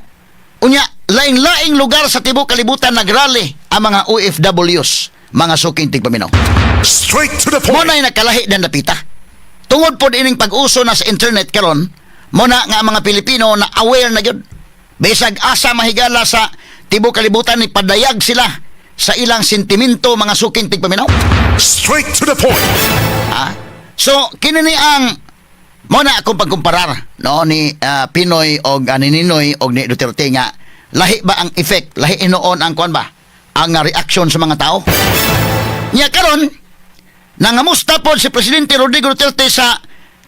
Unya, laing-laing lugar sa tibok kalibutan nagrally ang mga OFWs, mga suking tigpaminaw. Straight to the Mo point. na'y nakalahi dan dapita. Tungod pod ining pag-uso na sa internet karon, mo na nga ang mga Pilipino na aware na gyud. Bisag asa mahigala sa tibuok kalibutan ni padayag sila sa ilang sentimento, mga suking tigpaminaw. Straight to the point. Ha? So kini ni ang mo na akong pagkumparar, no, ni PNoy og ni Ninoy og ni Duterte nga lahi ba ang effect, lahi hinuon ang kuan ba? Ang reaction sa mga tao. Nya karon nangamusta pod si Presidente Rodrigo Duterte sa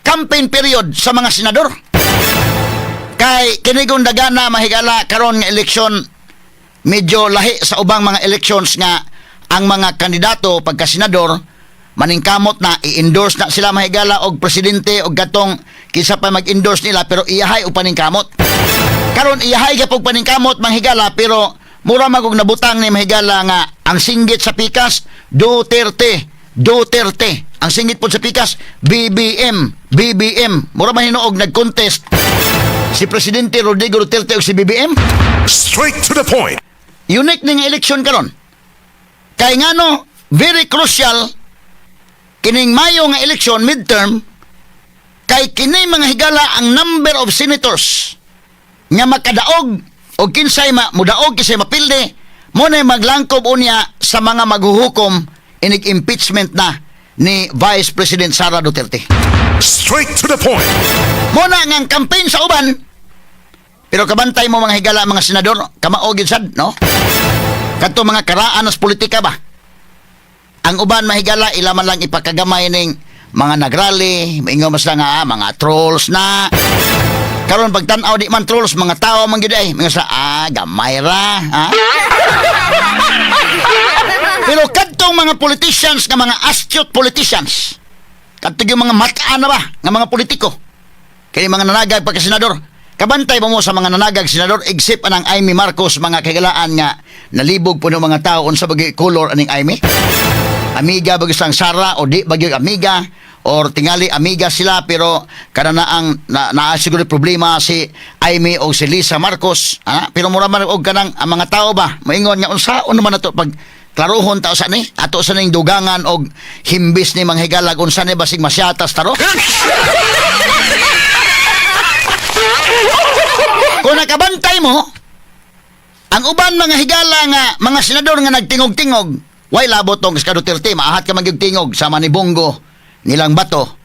campaign period sa mga senador. Kay kini kung dagana, mahigala, karon nga eleksyon medyo lahi sa ubang mga elections nga ang mga kandidato pagka senador maningkamot na i-endorse na sila, mahigala, og presidente og katong kinsa pa mag-endorse nila, pero iyahay og paningkamot. Karon iyahay gyud paningkamot, manghigala, pero mura magog nabutang ni, mahigala, nga ang singgit sa pikas Duterte, Duterte, ang singgit po sa pikas BBM, BBM. Mura man hinuog nag-contest si Presidente Rodrigo Duterte og si BBM. Straight to the point. Unique ning eleksyon karon. Kay ngano, very crucial kining Mayo nga eleksyon, midterm, kay kini, mga higala, ang number of senators nga makadaog o kinsay ma mudaog, kinsay mapildi, mo na maglangkob unya sa mga maghuhukom inig impeachment na ni Vice President Sara Duterte. Straight to the point. Mo na nga ang campaign sa uban. Pero kabantay mo, mga higala, mga senador, kamao gyud sad, no? Kadto mga karaan as politika ba? Ang uban, mahigala, ila man lang ipakagamay ning mga nagrally, maingon mas lang nga, mga trolls na. Karon pagtan-aw, di man trolls, mga tao man gyud ay. Mga sa gamay ra, ha? Pero kadtong mga politicians nga mga astute politicians, kadto yung mga mataan na ba nga mga politiko, kay mga nanagag pagka senador, kabantay ba mo sa mga nanagag senador except anang Imee Marcos, mga kahigalaan, nga nalibog po ng mga tao unsa bagay color aning Imee? Amiga ba sang Sara o di bagay amiga or tingali amiga sila, pero kada na ang na, naa siguro problema si Imee o si Lisa Marcos, ah, pero mura man og kanang ang mga tao ba moingon nga unsaon naman nato pag klarohon ta sa ni ato sa ning dugangan og himbis ni mga higalag, unsa ni basig masyatas taro. Kung nakabantay mo, ang uban, mga higala, nga mga senador nga nagtingog-tingog, way labot tong sa Duterte, maahat ka magyug tingog sama ni Bong Go, nilang Bato.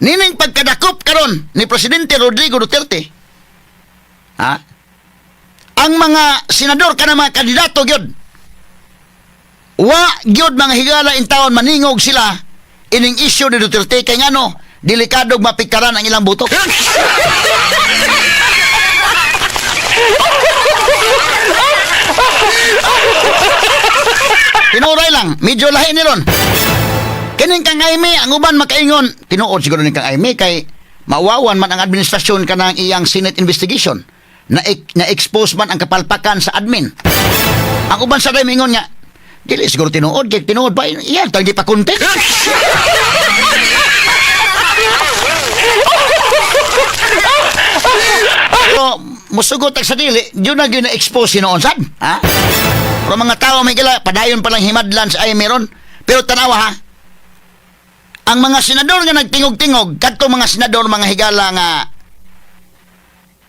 Nining pagkadakop karon ni Presidente Rodrigo Duterte, ha? Ang mga senador kana mga kandidato gyud, wa gyud, mga higala, in taon maningog sila ining issue ni Duterte kay ngano delikado mapikaran ang ilang buto. Tinuray lang, medyo lahi ni ron. Kining kang Imee, ang uban makaingon, tinuod siguro ni kang Imee kay mawawan man ang administrasyon kanang iyang Senate investigation. Na na-expose man ang kapalpakan sa admin. Ang uban sa ingon nga, dili siguro tinuod, kay tinuod ba, iyan, tagi pa kunti. Pero, musugot sa dili, yun na yun na-expose hinuon sad. Ha? Pero mga tao may gila, padayon palang himadlan sa ay meron. Pero tanawa ha, ang mga senador nga nagtingog-tingog, kadto mga senador, mga higala, nga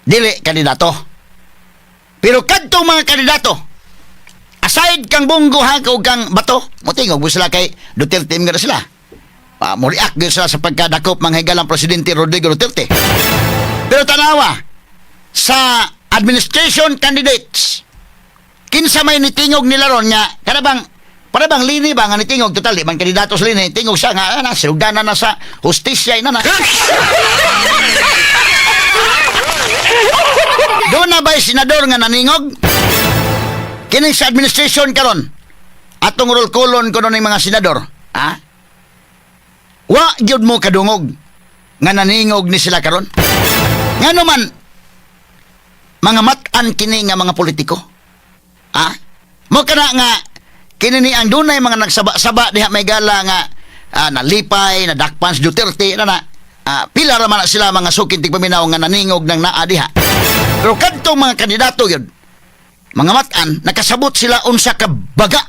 dili kandidato. Pero kadto mga kandidato, aside kang Bong Go ha, ug kang Bato, motingog mo sila kay Duterte nga na sila. Mo-react gyud sila sa pagkadakop, mga higalang, Presidente Rodrigo Duterte. Pero tanawa, sa administration candidates, kinsa may nitingog nila ron nga, kada bang, para bang Leni ba nga nitingog, total, di man kandidato sa Leni, tingog siya nga, na, sinugdanan na sa hustisya, ina na. Doon na ba'y senador nga naningog? Kining sa administration karon, atong roll callon kuno ning mga senador, ha? Wa gyud mo kadungog nga naningog ni sila karon. Ngano man mga mat-an kini nga mga politiko? Ha? Mo kana nga kini ni ang dunay mga nagsaba-saba diha may gala nga nalipay, nadakpan si Duterte na na. Pila ra man na sila, mga suking tigpaminaw, nga naningog ng naa diha. Pero kadtong mga kandidato yun, mga mat-an, nakasabot sila unsa ka baga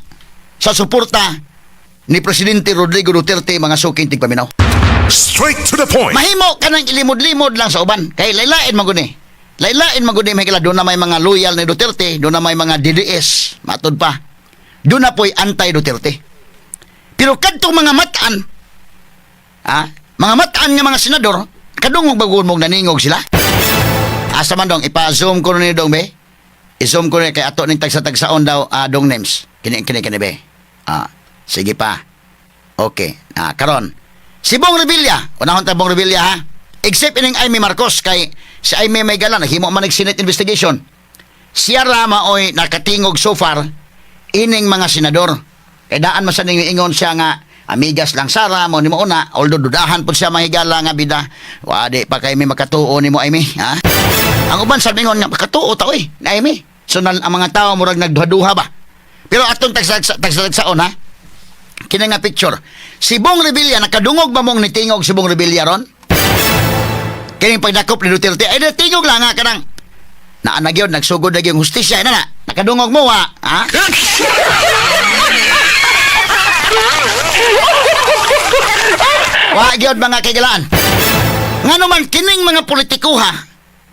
sa suporta ni Presidente Rodrigo Duterte, mga suking tigpaminaw. Straight to the point. Mahimo ka nang ilimod-limod lang sa uban. Kay laylain man gud ni. Laylain man gud ni, mahigala. Doon na may mga loyal ni Duterte, doon na may mga DDS, matod pa. Doon na po'y anti-Duterte. Pero kadtong mga mataan, ha? Mga mataan nga mga senador, kadungog bagon mong naningog sila. Asa man dong, ipa-zoom ko ni dong be. I-zoom ko ni kay ato ning tagsa-tagsaon daw dong names. Kini kini kini be. Ah, sige pa. Okay. Ah, karon. Si Bong Revilla, unahon ta Bong Revilla ha. Except ining Imee Marcos kay si Imee may gala nahimo man og Senate investigation. Siya ra maoy nakatingog so far ining mga senador. Kay daan man sa ning ingon siya nga amigas lang Sara mo nimo una, although dudahan pud siya mahigala nga bida. Wa di pa kay may makatuo nimo, Imee, ha. Ang uban sa mingon nga makatuo ta oy na Imee. So na, ang mga tao murag nagduha-duha ba. Pero atong tagsa-tagsaon ha. Kini nga picture. Si Bong Revilla, nakadungog ba mong nitingog si Bong Revilla ron? Kining pagdakop ni Duterte, ay tingog lang nga kanang naa na gyud, nagsugod na gyud hustisya na na. Nakadungog mo wa, ha? Wa gyud, mga kaigalaan. Ngano man kining mga politikuha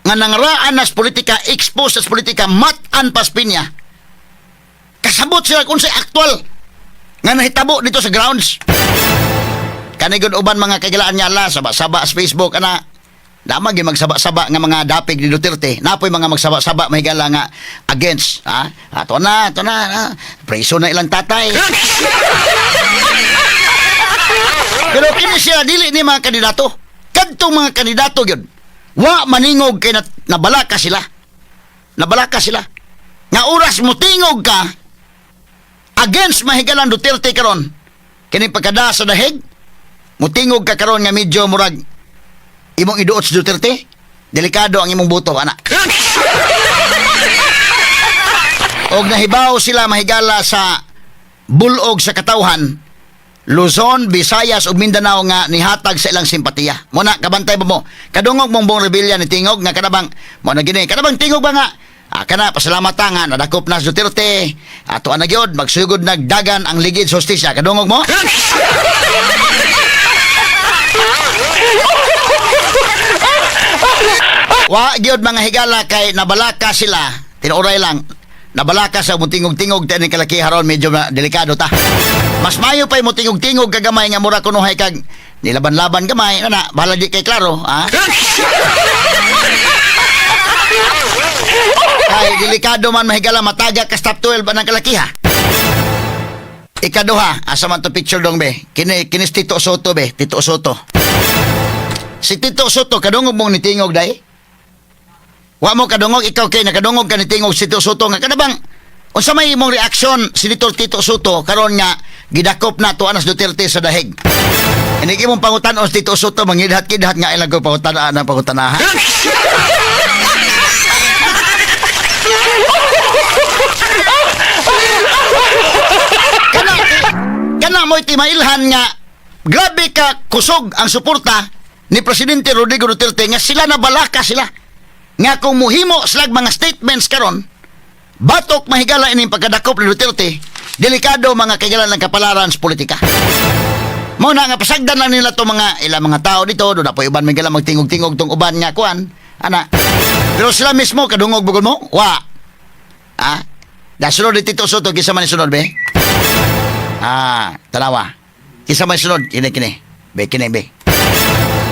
nga nangraan nas politika, expose nas politika, mat-an pas pinya. Kasabot sila kung sa aktual nga nahitabo dito sa grounds. Kanigod uban mga kaigalaan niya ala, saba-saba sa Facebook ana. Dama gyud magsaba-saba nga mga dapig ni Duterte. Napoy mga magsaba-saba mahigala nga against, ha? Ato na, ato na, ha? Preso na ilang tatay. Pero kini siya dili ni mga kandidato. Kadtong mga kandidato gyud. Wa maningog kay nabalaka sila. Nabalaka sila. Nga oras mo tingog ka against mahigalan Duterte karon. Kini pagkada sa dahig, mutingog ka karon nga medyo murag imong iduot si Duterte, delikado ang imong boto ana. Og nahibaw sila mahigala sa bulog sa katawhan Luzon, Visayas ug Mindanao nga nihatag sa ilang simpatiya. Muna kabantay ba mo? Kadungog mong Bong Revilla ni tingog nga kanabang mo na gini. Kanabang tingog ba nga kana pasalamat ta nga nadakop na si Duterte. Ato na gyud magsugod nagdagan ang ligid sa hustisya. Kadungog mo? Wa gyud mga higala kay nabalaka sila. Tinuoray lang. Nabalaka sa mutingog-tingog ta ni kalaki haron medyo delikado ta. Mas mayo pa mo tingog-tingog kagamay nga mura kunuhay kag nilaban-laban gamay ana bahala di kay klaro ha. Kay delikado man mahigala mataga ka stop 12 anang kalaki ha. Ikaduha, asa man to picture dong be? Kini kini si Tito Sotto be, Tito Sotto. Si Tito Sotto kadungog mong nitingog dai? Wa mo kadungog ikaw kay nakadungog ka nitingog si Tito Sotto nga kanabang unsa may imong reaksyon Senator Tito Sotto karon nga gidakop na tuan as Duterte sa dahig? Inig imong pangutan-on si Tito Sotto mangidhat-kidhat nga ilang ko pangutan-an ang pangutanahan. Kana kana mo'y timailhan nga grabe ka kusog ang suporta ni Presidente Rodrigo Duterte nga sila nabalaka sila. Nga kung muhimo silag mga statements karon batok mahigala ining pagkadakop ni Duterte, delikado mga kaigalan ng kapalaran sa politika. Mao na nga pasagdan lang nila to mga ilang mga tao dito, do na po uban may gala magtingog-tingog tong uban nga kuan, ana. Pero sila mismo kadungog bugod mo? Wa. Ah, da sunod ni Tito Sotto kinsa man ni sunod be? Ah, tanawa. Kinsa man sunod kini kini. Be kini be.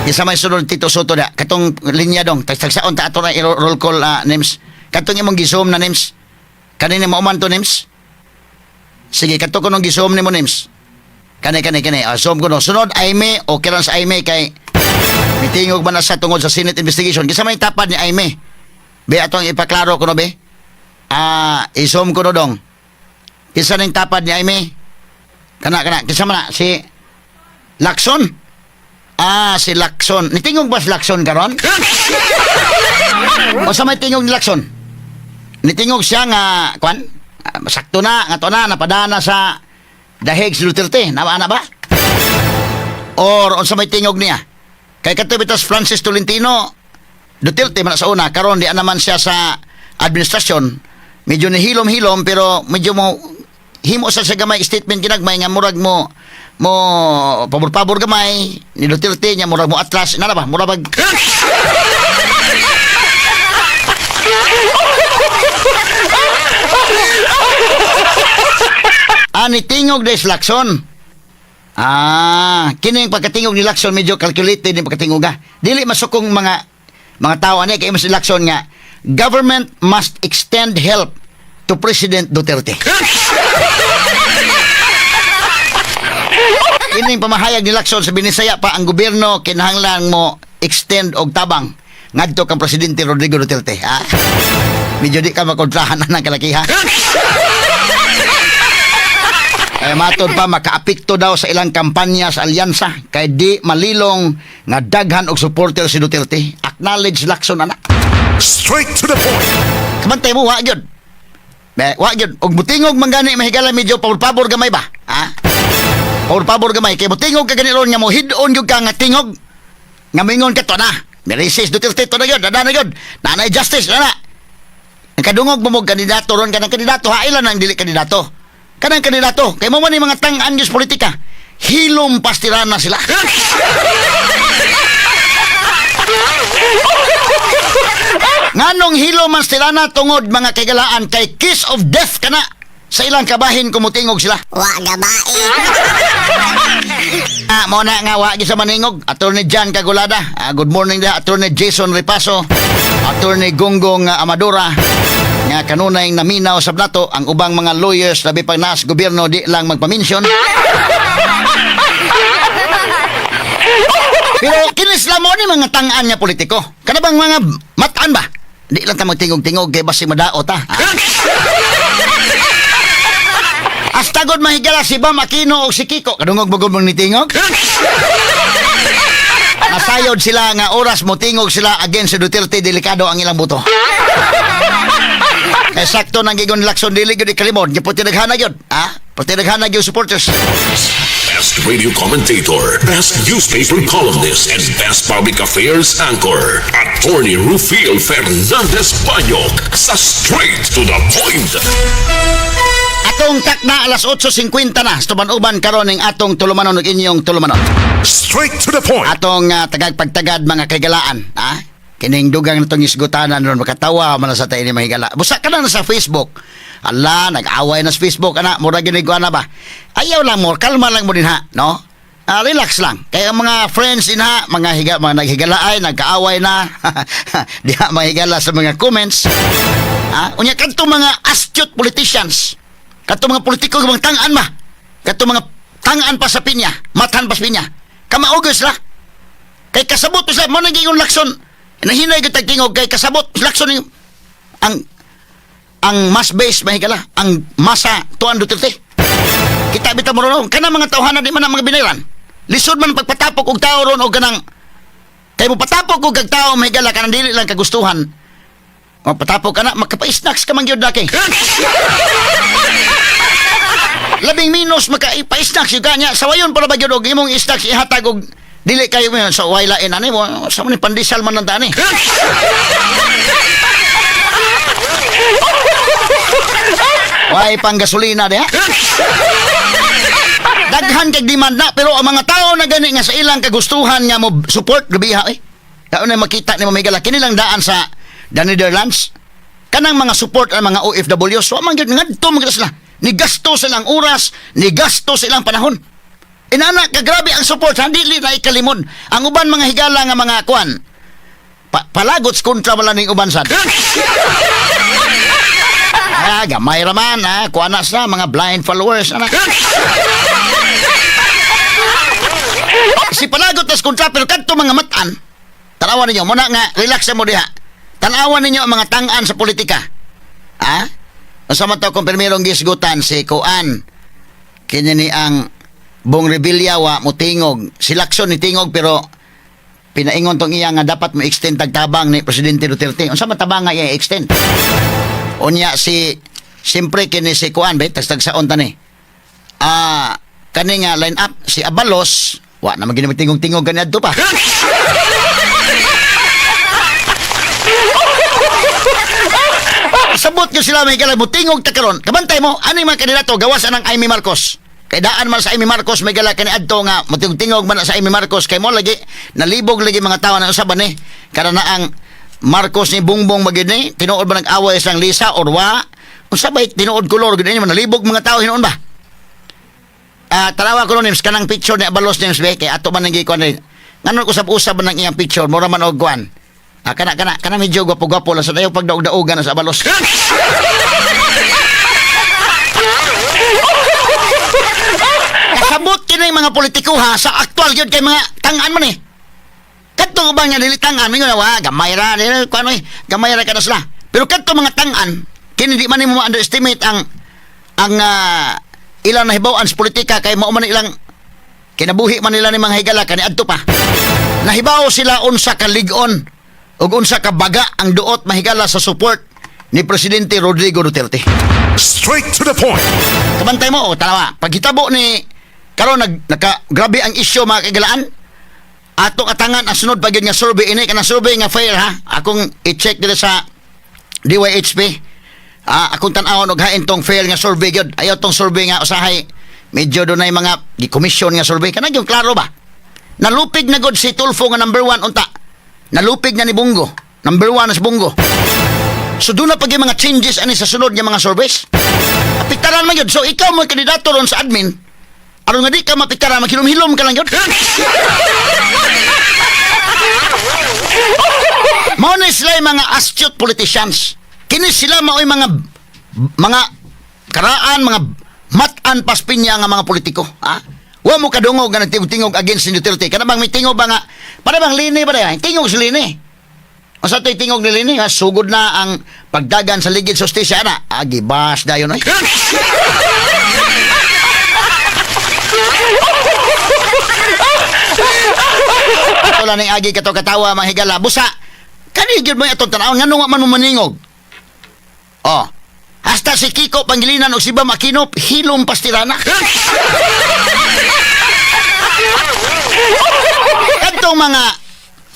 Kinsa man sunod Tito Sotto da katong linya dong tagsaon ta ato na i-roll call names. Katong imong gi-zoom na names. Kanini mao man to names? Sige, kato ko nung gi-zoom nimo names. Kani kani kani. Ah, zoom ko no. Sunod Imee, okay lang sa Imee kay mitingog man na sa tungod sa Senate investigation. Kinsa may tapad ni Imee? Be atong ipaklaro ko no be. Ah, i-zoom ko no dong. Kinsa ning tapad ni Imee? Kana kana kinsa man na si Lacson. Ah, si Lacson. Nitingog ba si Lacson karon? O sa may tingog ni Lacson? Nitingog siya nga kwan? Ah, sakto na nga to na napadana sa dahig si Duterte. Nawa na ba? Or unsa may tingog niya? Kay kadto bitas Francis Tolentino, Duterte man sa una, karon di naman siya sa administrasyon. Medyo nihilom-hilom pero medyo mo himo sa siya gamay statement ginagmay nga murag mo Mo pabor-pabor gamay ni Duterte nya murag mo atras na ba murag bag. Ah, ni tingog des Lacson. Ah, kini ang pagkatingog ni Lacson medyo calculated ni pagkatingog ah. Dili masukong mga tao ani kay mas si Lacson nga government must extend help to President Duterte. Kining pamahayag ni Lacson sa Binisaya pa ang gobyerno kinahanglan mo extend og tabang ngadto kang Presidente Rodrigo Duterte. Ha? Medyo di ka makontrahan na ng kalakiha. Kaya matod pa makaapekto daw sa ilang kampanya sa alyansa kay di malilong nga daghan og supporter si Duterte. Acknowledge Lacson ana. Straight to the point. Kamantay mo wa gyud. Be, wa gyud. Og mutingog man gani mahigala medyo pabor-pabor gamay ba? Ha? Pabor-pabor gamay kay mutingog ka gani ron nga mo hid-on gyud ka nga tingog. Nga mingon ka to na. Merisis Duterte to na gyud, na gyud. Nanay justice na na. Ang kadungog mo mo kandidato ron kanang kandidato ha ilan ang dili kandidato. Kanang kandidato kay mo man ni mga tang-an gyud sa politika. Hilom pastirana sila. Nganong hilo man sila na tungod mga kaigalaan kay kiss of death kana sa ilang kabahin kumutingog sila. Wa gabae. Ah, mo na nga wa gyud sa maningog. Attorney John Cagulada. Ah, good morning da Attorney Jason Repaso. Attorney Gonggong Amadora nga kanunay naminaw sa plato ang ubang mga lawyers labi pag nas gobyerno di lang magpaminsion. Pero kinisla mo ni mga tangan nga politiko. Kana bang mga mataan ba? Di lang ta magtingog-tingog kay basi madaot ha. Ha? Hasta god mahigala si Bam Aquino o si Kiko. Kadungog mo mong nitingog? Nasayod sila nga oras mo tingog sila against si Duterte, delikado ang ilang buto. Eh, sakto nang gigon Lacson dili gyud ikalimod. Gyud tinaghana gyud. Ha? Puti yung supporters. Best radio commentator, best newspaper columnist, and best public affairs anchor, Attorney Rufil Fernandez Banyok sa Straight to the Point. Atong takna alas 8:50 na. Sa tuban-uban karon ning atong tulumanon ug inyong tulumanon. Straight to the point. Atong tagagpagtagad mga kaigalaan, ha? Kining dugang natong isgutanan ron makatawa man na sa tayo ni mga higala. Busa ka na sa Facebook. Ala, nag-away na sa Facebook ana, mura gini ko ana ba. Ayaw lang mo, kalma lang mo din ha, no? Ah, relax lang. Kaya ang mga friends din ha, mga higa, mga naghigalaay, nagkaaway na. Diha mga higala sa mga comments. Ha? Unya kadto mga astute politicians. Kadto mga politiko mga tang-an ma. Kadto mga tang-an pa sa pinya, matan pa sa pinya. Kamaugos sila. Kay kasabot sa mo nang giingon Lacson. Nahinay gyud tagtingog kay kasabot Lacson yung, ang mass base mahigala, ang masa tuan Duterte. Kita bitaw mo ron, kanang mga tawhana di man ang mga binayran. Lisod man pagpatapok og tao ron og kanang kay mo patapok og kag tao mahigala kanang dili lang kagustuhan. Mapatapok ka na, makapa-snacks ka man gyud laki. Labing minus maka pa-snacks yung kanya. Sa wayon para ba gyud og imong snacks ihatag og dili kayo mo sa way lain ani mo sa mo ni pandesal man lang ani. Way pang gasolina diha. Daghan kag demand na pero ang mga tao na gani nga sa ilang kagustuhan nga mo support gabiha eh. Kao na makita ni Mamigala kini lang daan sa the Netherlands. Kanang mga support ang mga OFW so man gyud ngadto man gyud sila. Ni gasto sa ilang oras, ni gasto sa ilang panahon. Inana kagrabe ang support, dili na ikalimon. Ang uban mga higala nga mga kuan. Palagots kontra wala ning uban sad. Ah, gamay ra man ha, kuan na sa mga blind followers ana. Si palagot tas kontra pero kadto mga matan. Tanawan ninyo muna nga relax na mo diha. Tanawan ninyo ang mga tang-an sa politika. Ha? Unsa man to kung pirmirong gisgutan si Kuan. Kini ni ang Bong Revilla wa motingog. Si Lacson ni tingog pero pinaingon tong iya nga dapat mo extend tagtabang ni Presidente Duterte. Unsa man tabang nga iya extend? Unya si siyempre kini si Kuan ba tagtagsaon ta ni. Ah, kani nga line up si Abalos, wa na man gini tingog-tingog kaniadto pa. Sabot ko sila may mo tingog ta karon. Kabantay mo ani mga kandidato gawas anang Amy Marcos. Kay daan man sa Imee Marcos may gala kani adto nga mutingog man sa Imee Marcos kay mo lagi nalibog lagi mga tawo na usaban ni kada na ang Marcos ni Bongbong magyud ni tinuod ba nag-away sang Lisa or wa unsa bay tinuod kolor gyud ni nalibog mga tawo hinuon ba. Tanawa ko nims kanang picture ni Abalos nims be kay ato man nang gikuan ni nganong usab-usab man ang iyang picture mura man og kuan. Kana kana kana medyo gwapo-gwapo lang sa dayo pagdaog-daogan na sa Abalos. Kasabot kini mga politiko ha sa aktual gyud kay mga tangan man eh. Kadto ba nga dili tangan mingon wa gamay ra dili kuan oy gamay ra kada sila. Pero kadto mga tangan kini di man nimo ma-underestimate ang ilang nahibaw-an sa politika kay mao man ilang kinabuhi man nila ni mga higala kani adto pa. Nahibaw sila unsa ka lig-on ug unsa ka baga ang duot mahigala sa support ni Presidente Rodrigo Duterte. Straight to the point. Kabantay mo, o, tanawa. Paghitabo ni karon nag naka grabe ang isyu mga kaigalaan. Atong atangan ang sunod pa gyud nga survey ini kanang survey nga fair ha. Akong i-check diri sa DYHP. Akong tan-awon og hain tong fair nga survey gyud. Ayaw tong survey nga usahay medyo dunay mga gi-commission nga survey kanang yung klaro ba. Nalupig na gud si Tulfo nga number 1 unta. Nalupig na ni Bong Go. Number 1 na si Bong Go. So doon na pag yung mga changes ani sa sunod nga mga surveys. Apiktaran man yun. So ikaw mo kandidato ron sa admin. Aron nga di ka mapiktaran, maghilom-hilom ka lang yun. Mao na sila yung mga astute politicians. Kini sila mao'y mga karaan, mga matan paspinya nga mga politiko. Ha? Wa mo kadungog nga nagtingog against ni Duterte. Kana bang may tingog ba nga, para bang Leni ba na tingog si Leni. Unsa to'y tingog ni Leni, ha? Sugod na ang pagdagan sa ligid sa hustisya na. Ah, gibas dayon oy. Ato lang ning agi kato katawa mga higala. Busa, kani gyud mo atong tan-awon ngano nga man mo maningog. Oh. Hasta si Kiko Pangilinan o si Bam Aquino hilom pastirana. Kadtong mga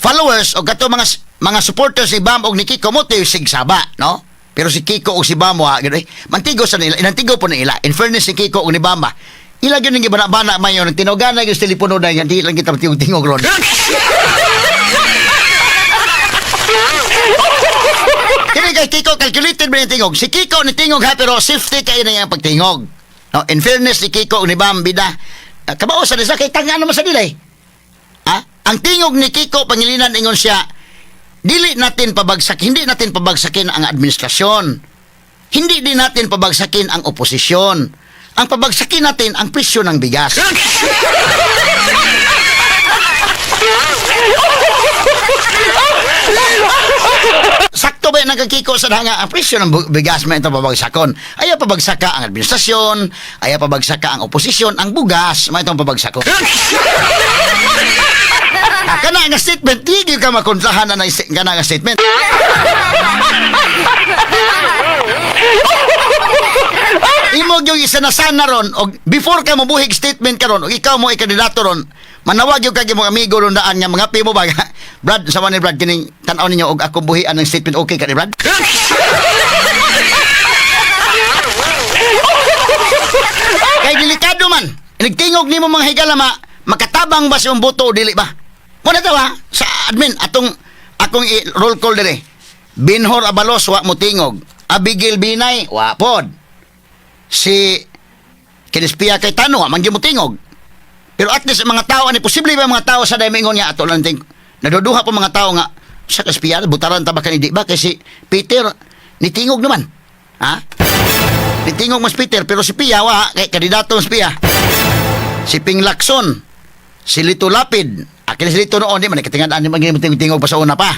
followers o kadtong mga supporters ni Bam og ni Kiko mo sigsaba, no? Pero si Kiko o si Bam wa gyud eh. Mantigo sa nila, inantigo po nila. In fairness si Kiko og ni Bam ba. Ila gyud ning gibana-bana mayon tinogan na gyud sa telepono dahil di lang kita tingog ron. Kini kay Kiko calculated ba yung tingog? Si Kiko ni tingog ha pero safety kay na yung pagtingog. No, in fairness ni Kiko ni Bam bida. Kabao sa nila kay tanga naman sa nila eh. Ha? Ang tingog ni Kiko Pangilinan ingon siya, dili natin pabagsak, hindi natin pabagsakin ang administrasyon. Hindi din natin pabagsakin ang oposisyon. Ang pabagsakin natin ang presyo ng bigas. Sakto ba yung nagkakiko sa nga ang presyo ng bigas may ito pabagsakon? Ayaw pabagsaka ang administrasyon, ayaw pabagsaka ang oposisyon, ang bugas may itong pabagsakon. Kana nga statement, di gyud ka makontrahan na kana nga statement. Imo gyud isa na sana ron og before ka mobuhig statement karon og ikaw mo ay kandidato ron, manawag gyud kag imong amigo ron daan nga mga mo ba Brad, sa ni Brad kining tan-aw ninyo og akong buhian ng statement okay ka ni Brad? Kay delikado man. Nagtingog nimo mga higala ma, makatabang ba sa imong boto o dili ba? Mo na ha, sa admin atong akong roll call dire. Binhor Abalos wa mo tingog. Abigail Binay wa pod. Si Kinispia kay Tano wa man gyud mo tingog. Pero at least ang mga tao ani posible ba ang mga tao sa daymingon nga ato lang ting naduduha po mga tao nga sa kaspiya butaran ta ba kani di ba kay si Peter nitingog naman. Ha? Nitingog mas Peter pero si Pia wa kay kandidato mas Pia. Si Ping Lacson, si Lito Lapid. Akin si Lito noon di man nakatingan ani man tingog pa sa una pa.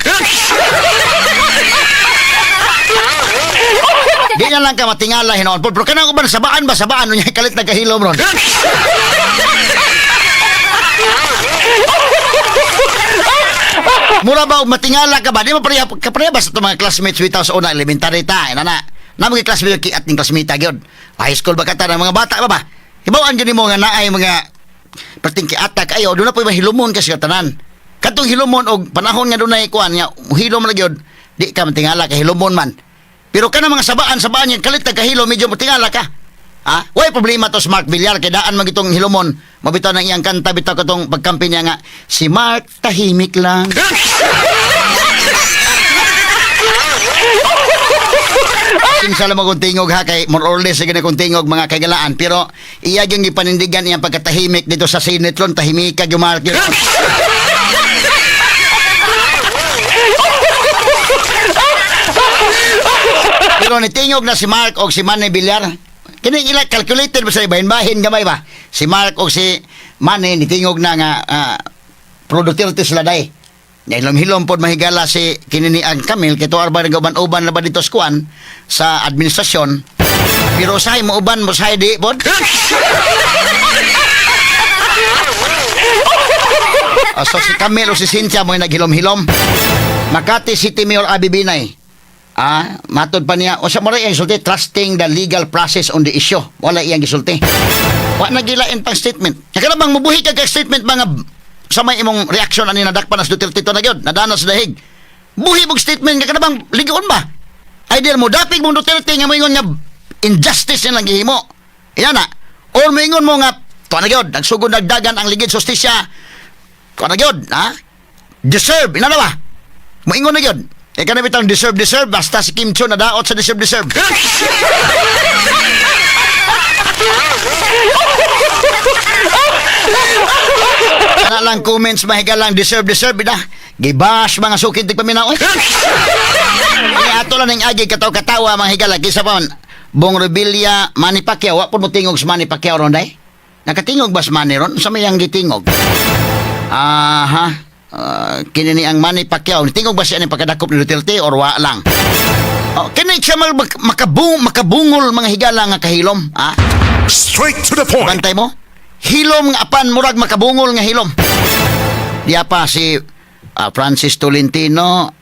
Di na lang ka matingala hinoon. Pero kanang uban sabaan ba sabaan unya kalit nagkahilom ron. Mura ba og matingala ka ba? Di mo pareha kapareha ba sa itong mga classmates bitaw sa una elementary ta, ina na. Na mga classmate ki at ning classmate gyud. High school ba kata ng mga bata ba ba? Hibaw-an gyud nimo nga naay mga perting kiata kayo, doon na po mahilumon kasi tanan. Katong hilumon og panahon nga dunay kuan nga hilom ra gyud, di ka matingala kay hilumon man. Pero kana mga sabaan-sabaan yan kalit nagkahilo medyo matingala ka. Ha? Way problema to sa Mark Villar kay daan man gitong hilumon. Mabitaw ng iyang kanta bitaw katong pagkampi niya nga si Mark tahimik lang. Kinsa lang kong tingog ha kay more or less sige na kong tingog, mga kagalaan, pero iya gyud gipanindigan iyang pagkatahimik dito sa Senate ron. Tahimik ka gyud, Mark, yun. Pero nitingog na si Mark og si Manny Villar. Kini ila calculated ba sa bahin-bahin gamay ba? Si Mark og si Manny nitingog na nga pro Duterte sila day. Nahilom-hilom pod mahigala si kini ni ang Camille kay tuar ba nag-uban-uban na ba dito sa kuan sa administrasyon. Pero usahay mo uban mo usahay di pod. So si Camille o si Cynthia mo naghilom-hilom. Makati City Mayor Abby Binay. Matod pa niya, o sa mura iyang gisulti, trusting the legal process on the issue. Wala iyang gisulti. Wa na gilain pang statement. Kaya bang mubuhi ka kag statement mga sa may imong reaction ani nadakpan nas Duterte to na gyud, nadana sa dahig. Buhi mong statement ka bang ligoon ba? Either mo dapig mong Duterte nga moingon nga injustice nilang gihimo. Iya na. Or moingon mo nga to na gyud, nagsugod nagdagan ang ligid sustisya. To na gyud, ha? Deserve, ina na ba? Moingon na gyud. E kanang bitang deserve, deserve, basta si Kim Cho nadaot sa deserve, deserve. Kana lang comments mahiga lang deserve, deserve bida. Gibash mga sukid tig paminaw. Eh ato lang ning agi kataw-katawa mga higala kisa pa man Bong Revilla, Manny Pacquiao, wa pud mo tingog sa Manny Pacquiao ron day. Nakatingog ba sa Manny ron? Sa may ang gitingog? Aha. Kini ni ang Manny Pacquiao. Tingog ba siya ni pagkadakop ni Duterte or wa lang? Oh, kini siya makabungol mga higala nga kahilom, ha? Straight to the point. Bantay mo? Hilom nga apan murag makabungol nga hilom. Diya pa si Francis Tolentino,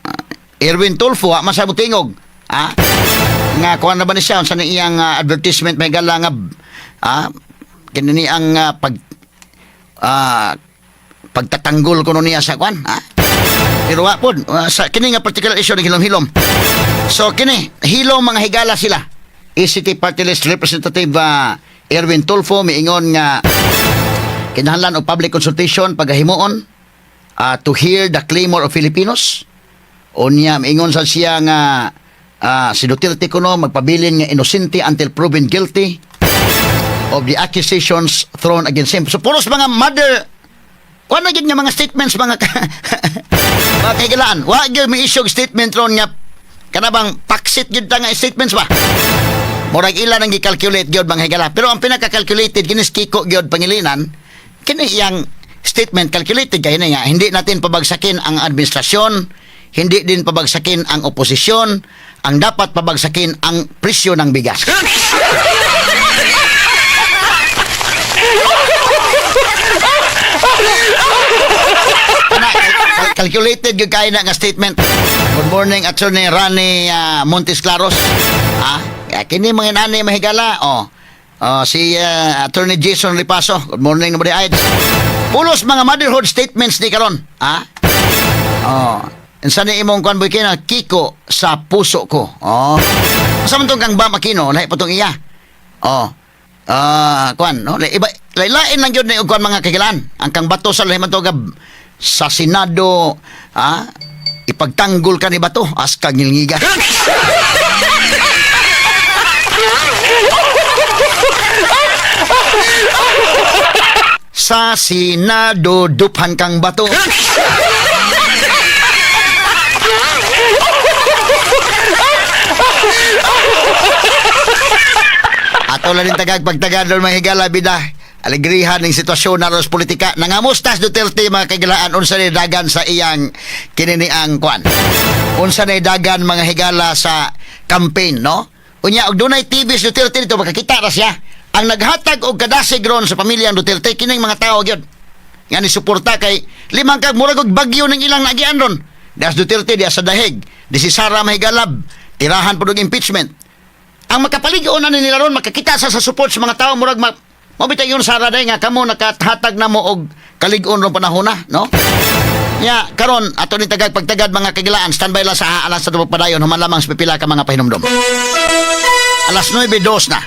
Erwin Tulfo, ha, masabot tingog. Ha? Nga kuan na ba ni siya sa iyang advertisement may gala nga kini ni ang pagtatanggol kuno niya sa kuan, ha? Pero wa pod sa kini nga particular issue ng hilom-hilom. So kini hilom mga higala sila. ACT Party List Representative Erwin Tulfo miingon nga kinahanglan og public consultation pagahimuon to hear the clamor of Filipinos. Unya miingon sa siya nga si Duterte kuno magpabilin nga inosente until proven guilty of the accusations thrown against him. So puros mga mother kuan na gyud nga mga statements mga kahigalaan. Wa gyud may issue og statement ron nga kana bang paksit gyud ta nga statements ba. Murag ila nang gi-calculate gyud mga higala. Pero ang pinaka-calculated kini si Kiko gyud Pangilinan, kini iyang statement calculated kay nga hindi natin pabagsakin ang administrasyon, hindi din pabagsakin ang oposisyon, ang dapat pabagsakin ang presyo ng bigas. Kana, calculated gyud kaayo na nga statement. Good morning, Attorney Rani Montes Claros. Ah, kini mga nani mahigala. Oh. Oh, si Attorney Jason Ripaso. Good morning nobody ay. Pulos mga motherhood statements ni karon. Ah? Oh. Unsa ni imong kuan boy kina Kiko sa puso ko. Oh. Sa man tong kang Bam Aquino, lahi pa tong iya. Oh. Ah, kuan, no? Iba lailain lang gyud ni og kuan mga kagilan. Ang kang Bato sa lahi man to gab sa Senado, ipagtanggol ka ni Bato as kag ngilngiga. Sa Senado duphan kang Bato. Ato lang din tagag pagtagad mga higala bida. Alegrihan ng sitwasyon na ros politika. Nangamustas Duterte mga kagilaan unsa ni dagan sa iyang kininiang kwan. Unsa ni dagan mga higala sa campaign, no? Unya og dunay TV si Duterte dito makakita ra siya. Ang naghatag og kadasig ron sa pamilyang Duterte kining mga tao gyud. Nga ni suporta kay limang kag murag og bagyo ng ilang naagian ron. Dias Duterte diya sa dahig. Di si Sara mahigalab. Tirahan po og impeachment ang makapaligon na nila ron makakita sa support sa mga tao murag mo bitay yun Sara day nga kamo nakahatag na mo og kalig-on ron panahon na no. Nya karon ato ni tagag pagtagad mga kagilaan, standby lang sa alas sa padayon human lamang sa pipila ka mga pahinumdom. Alas 9:02 na.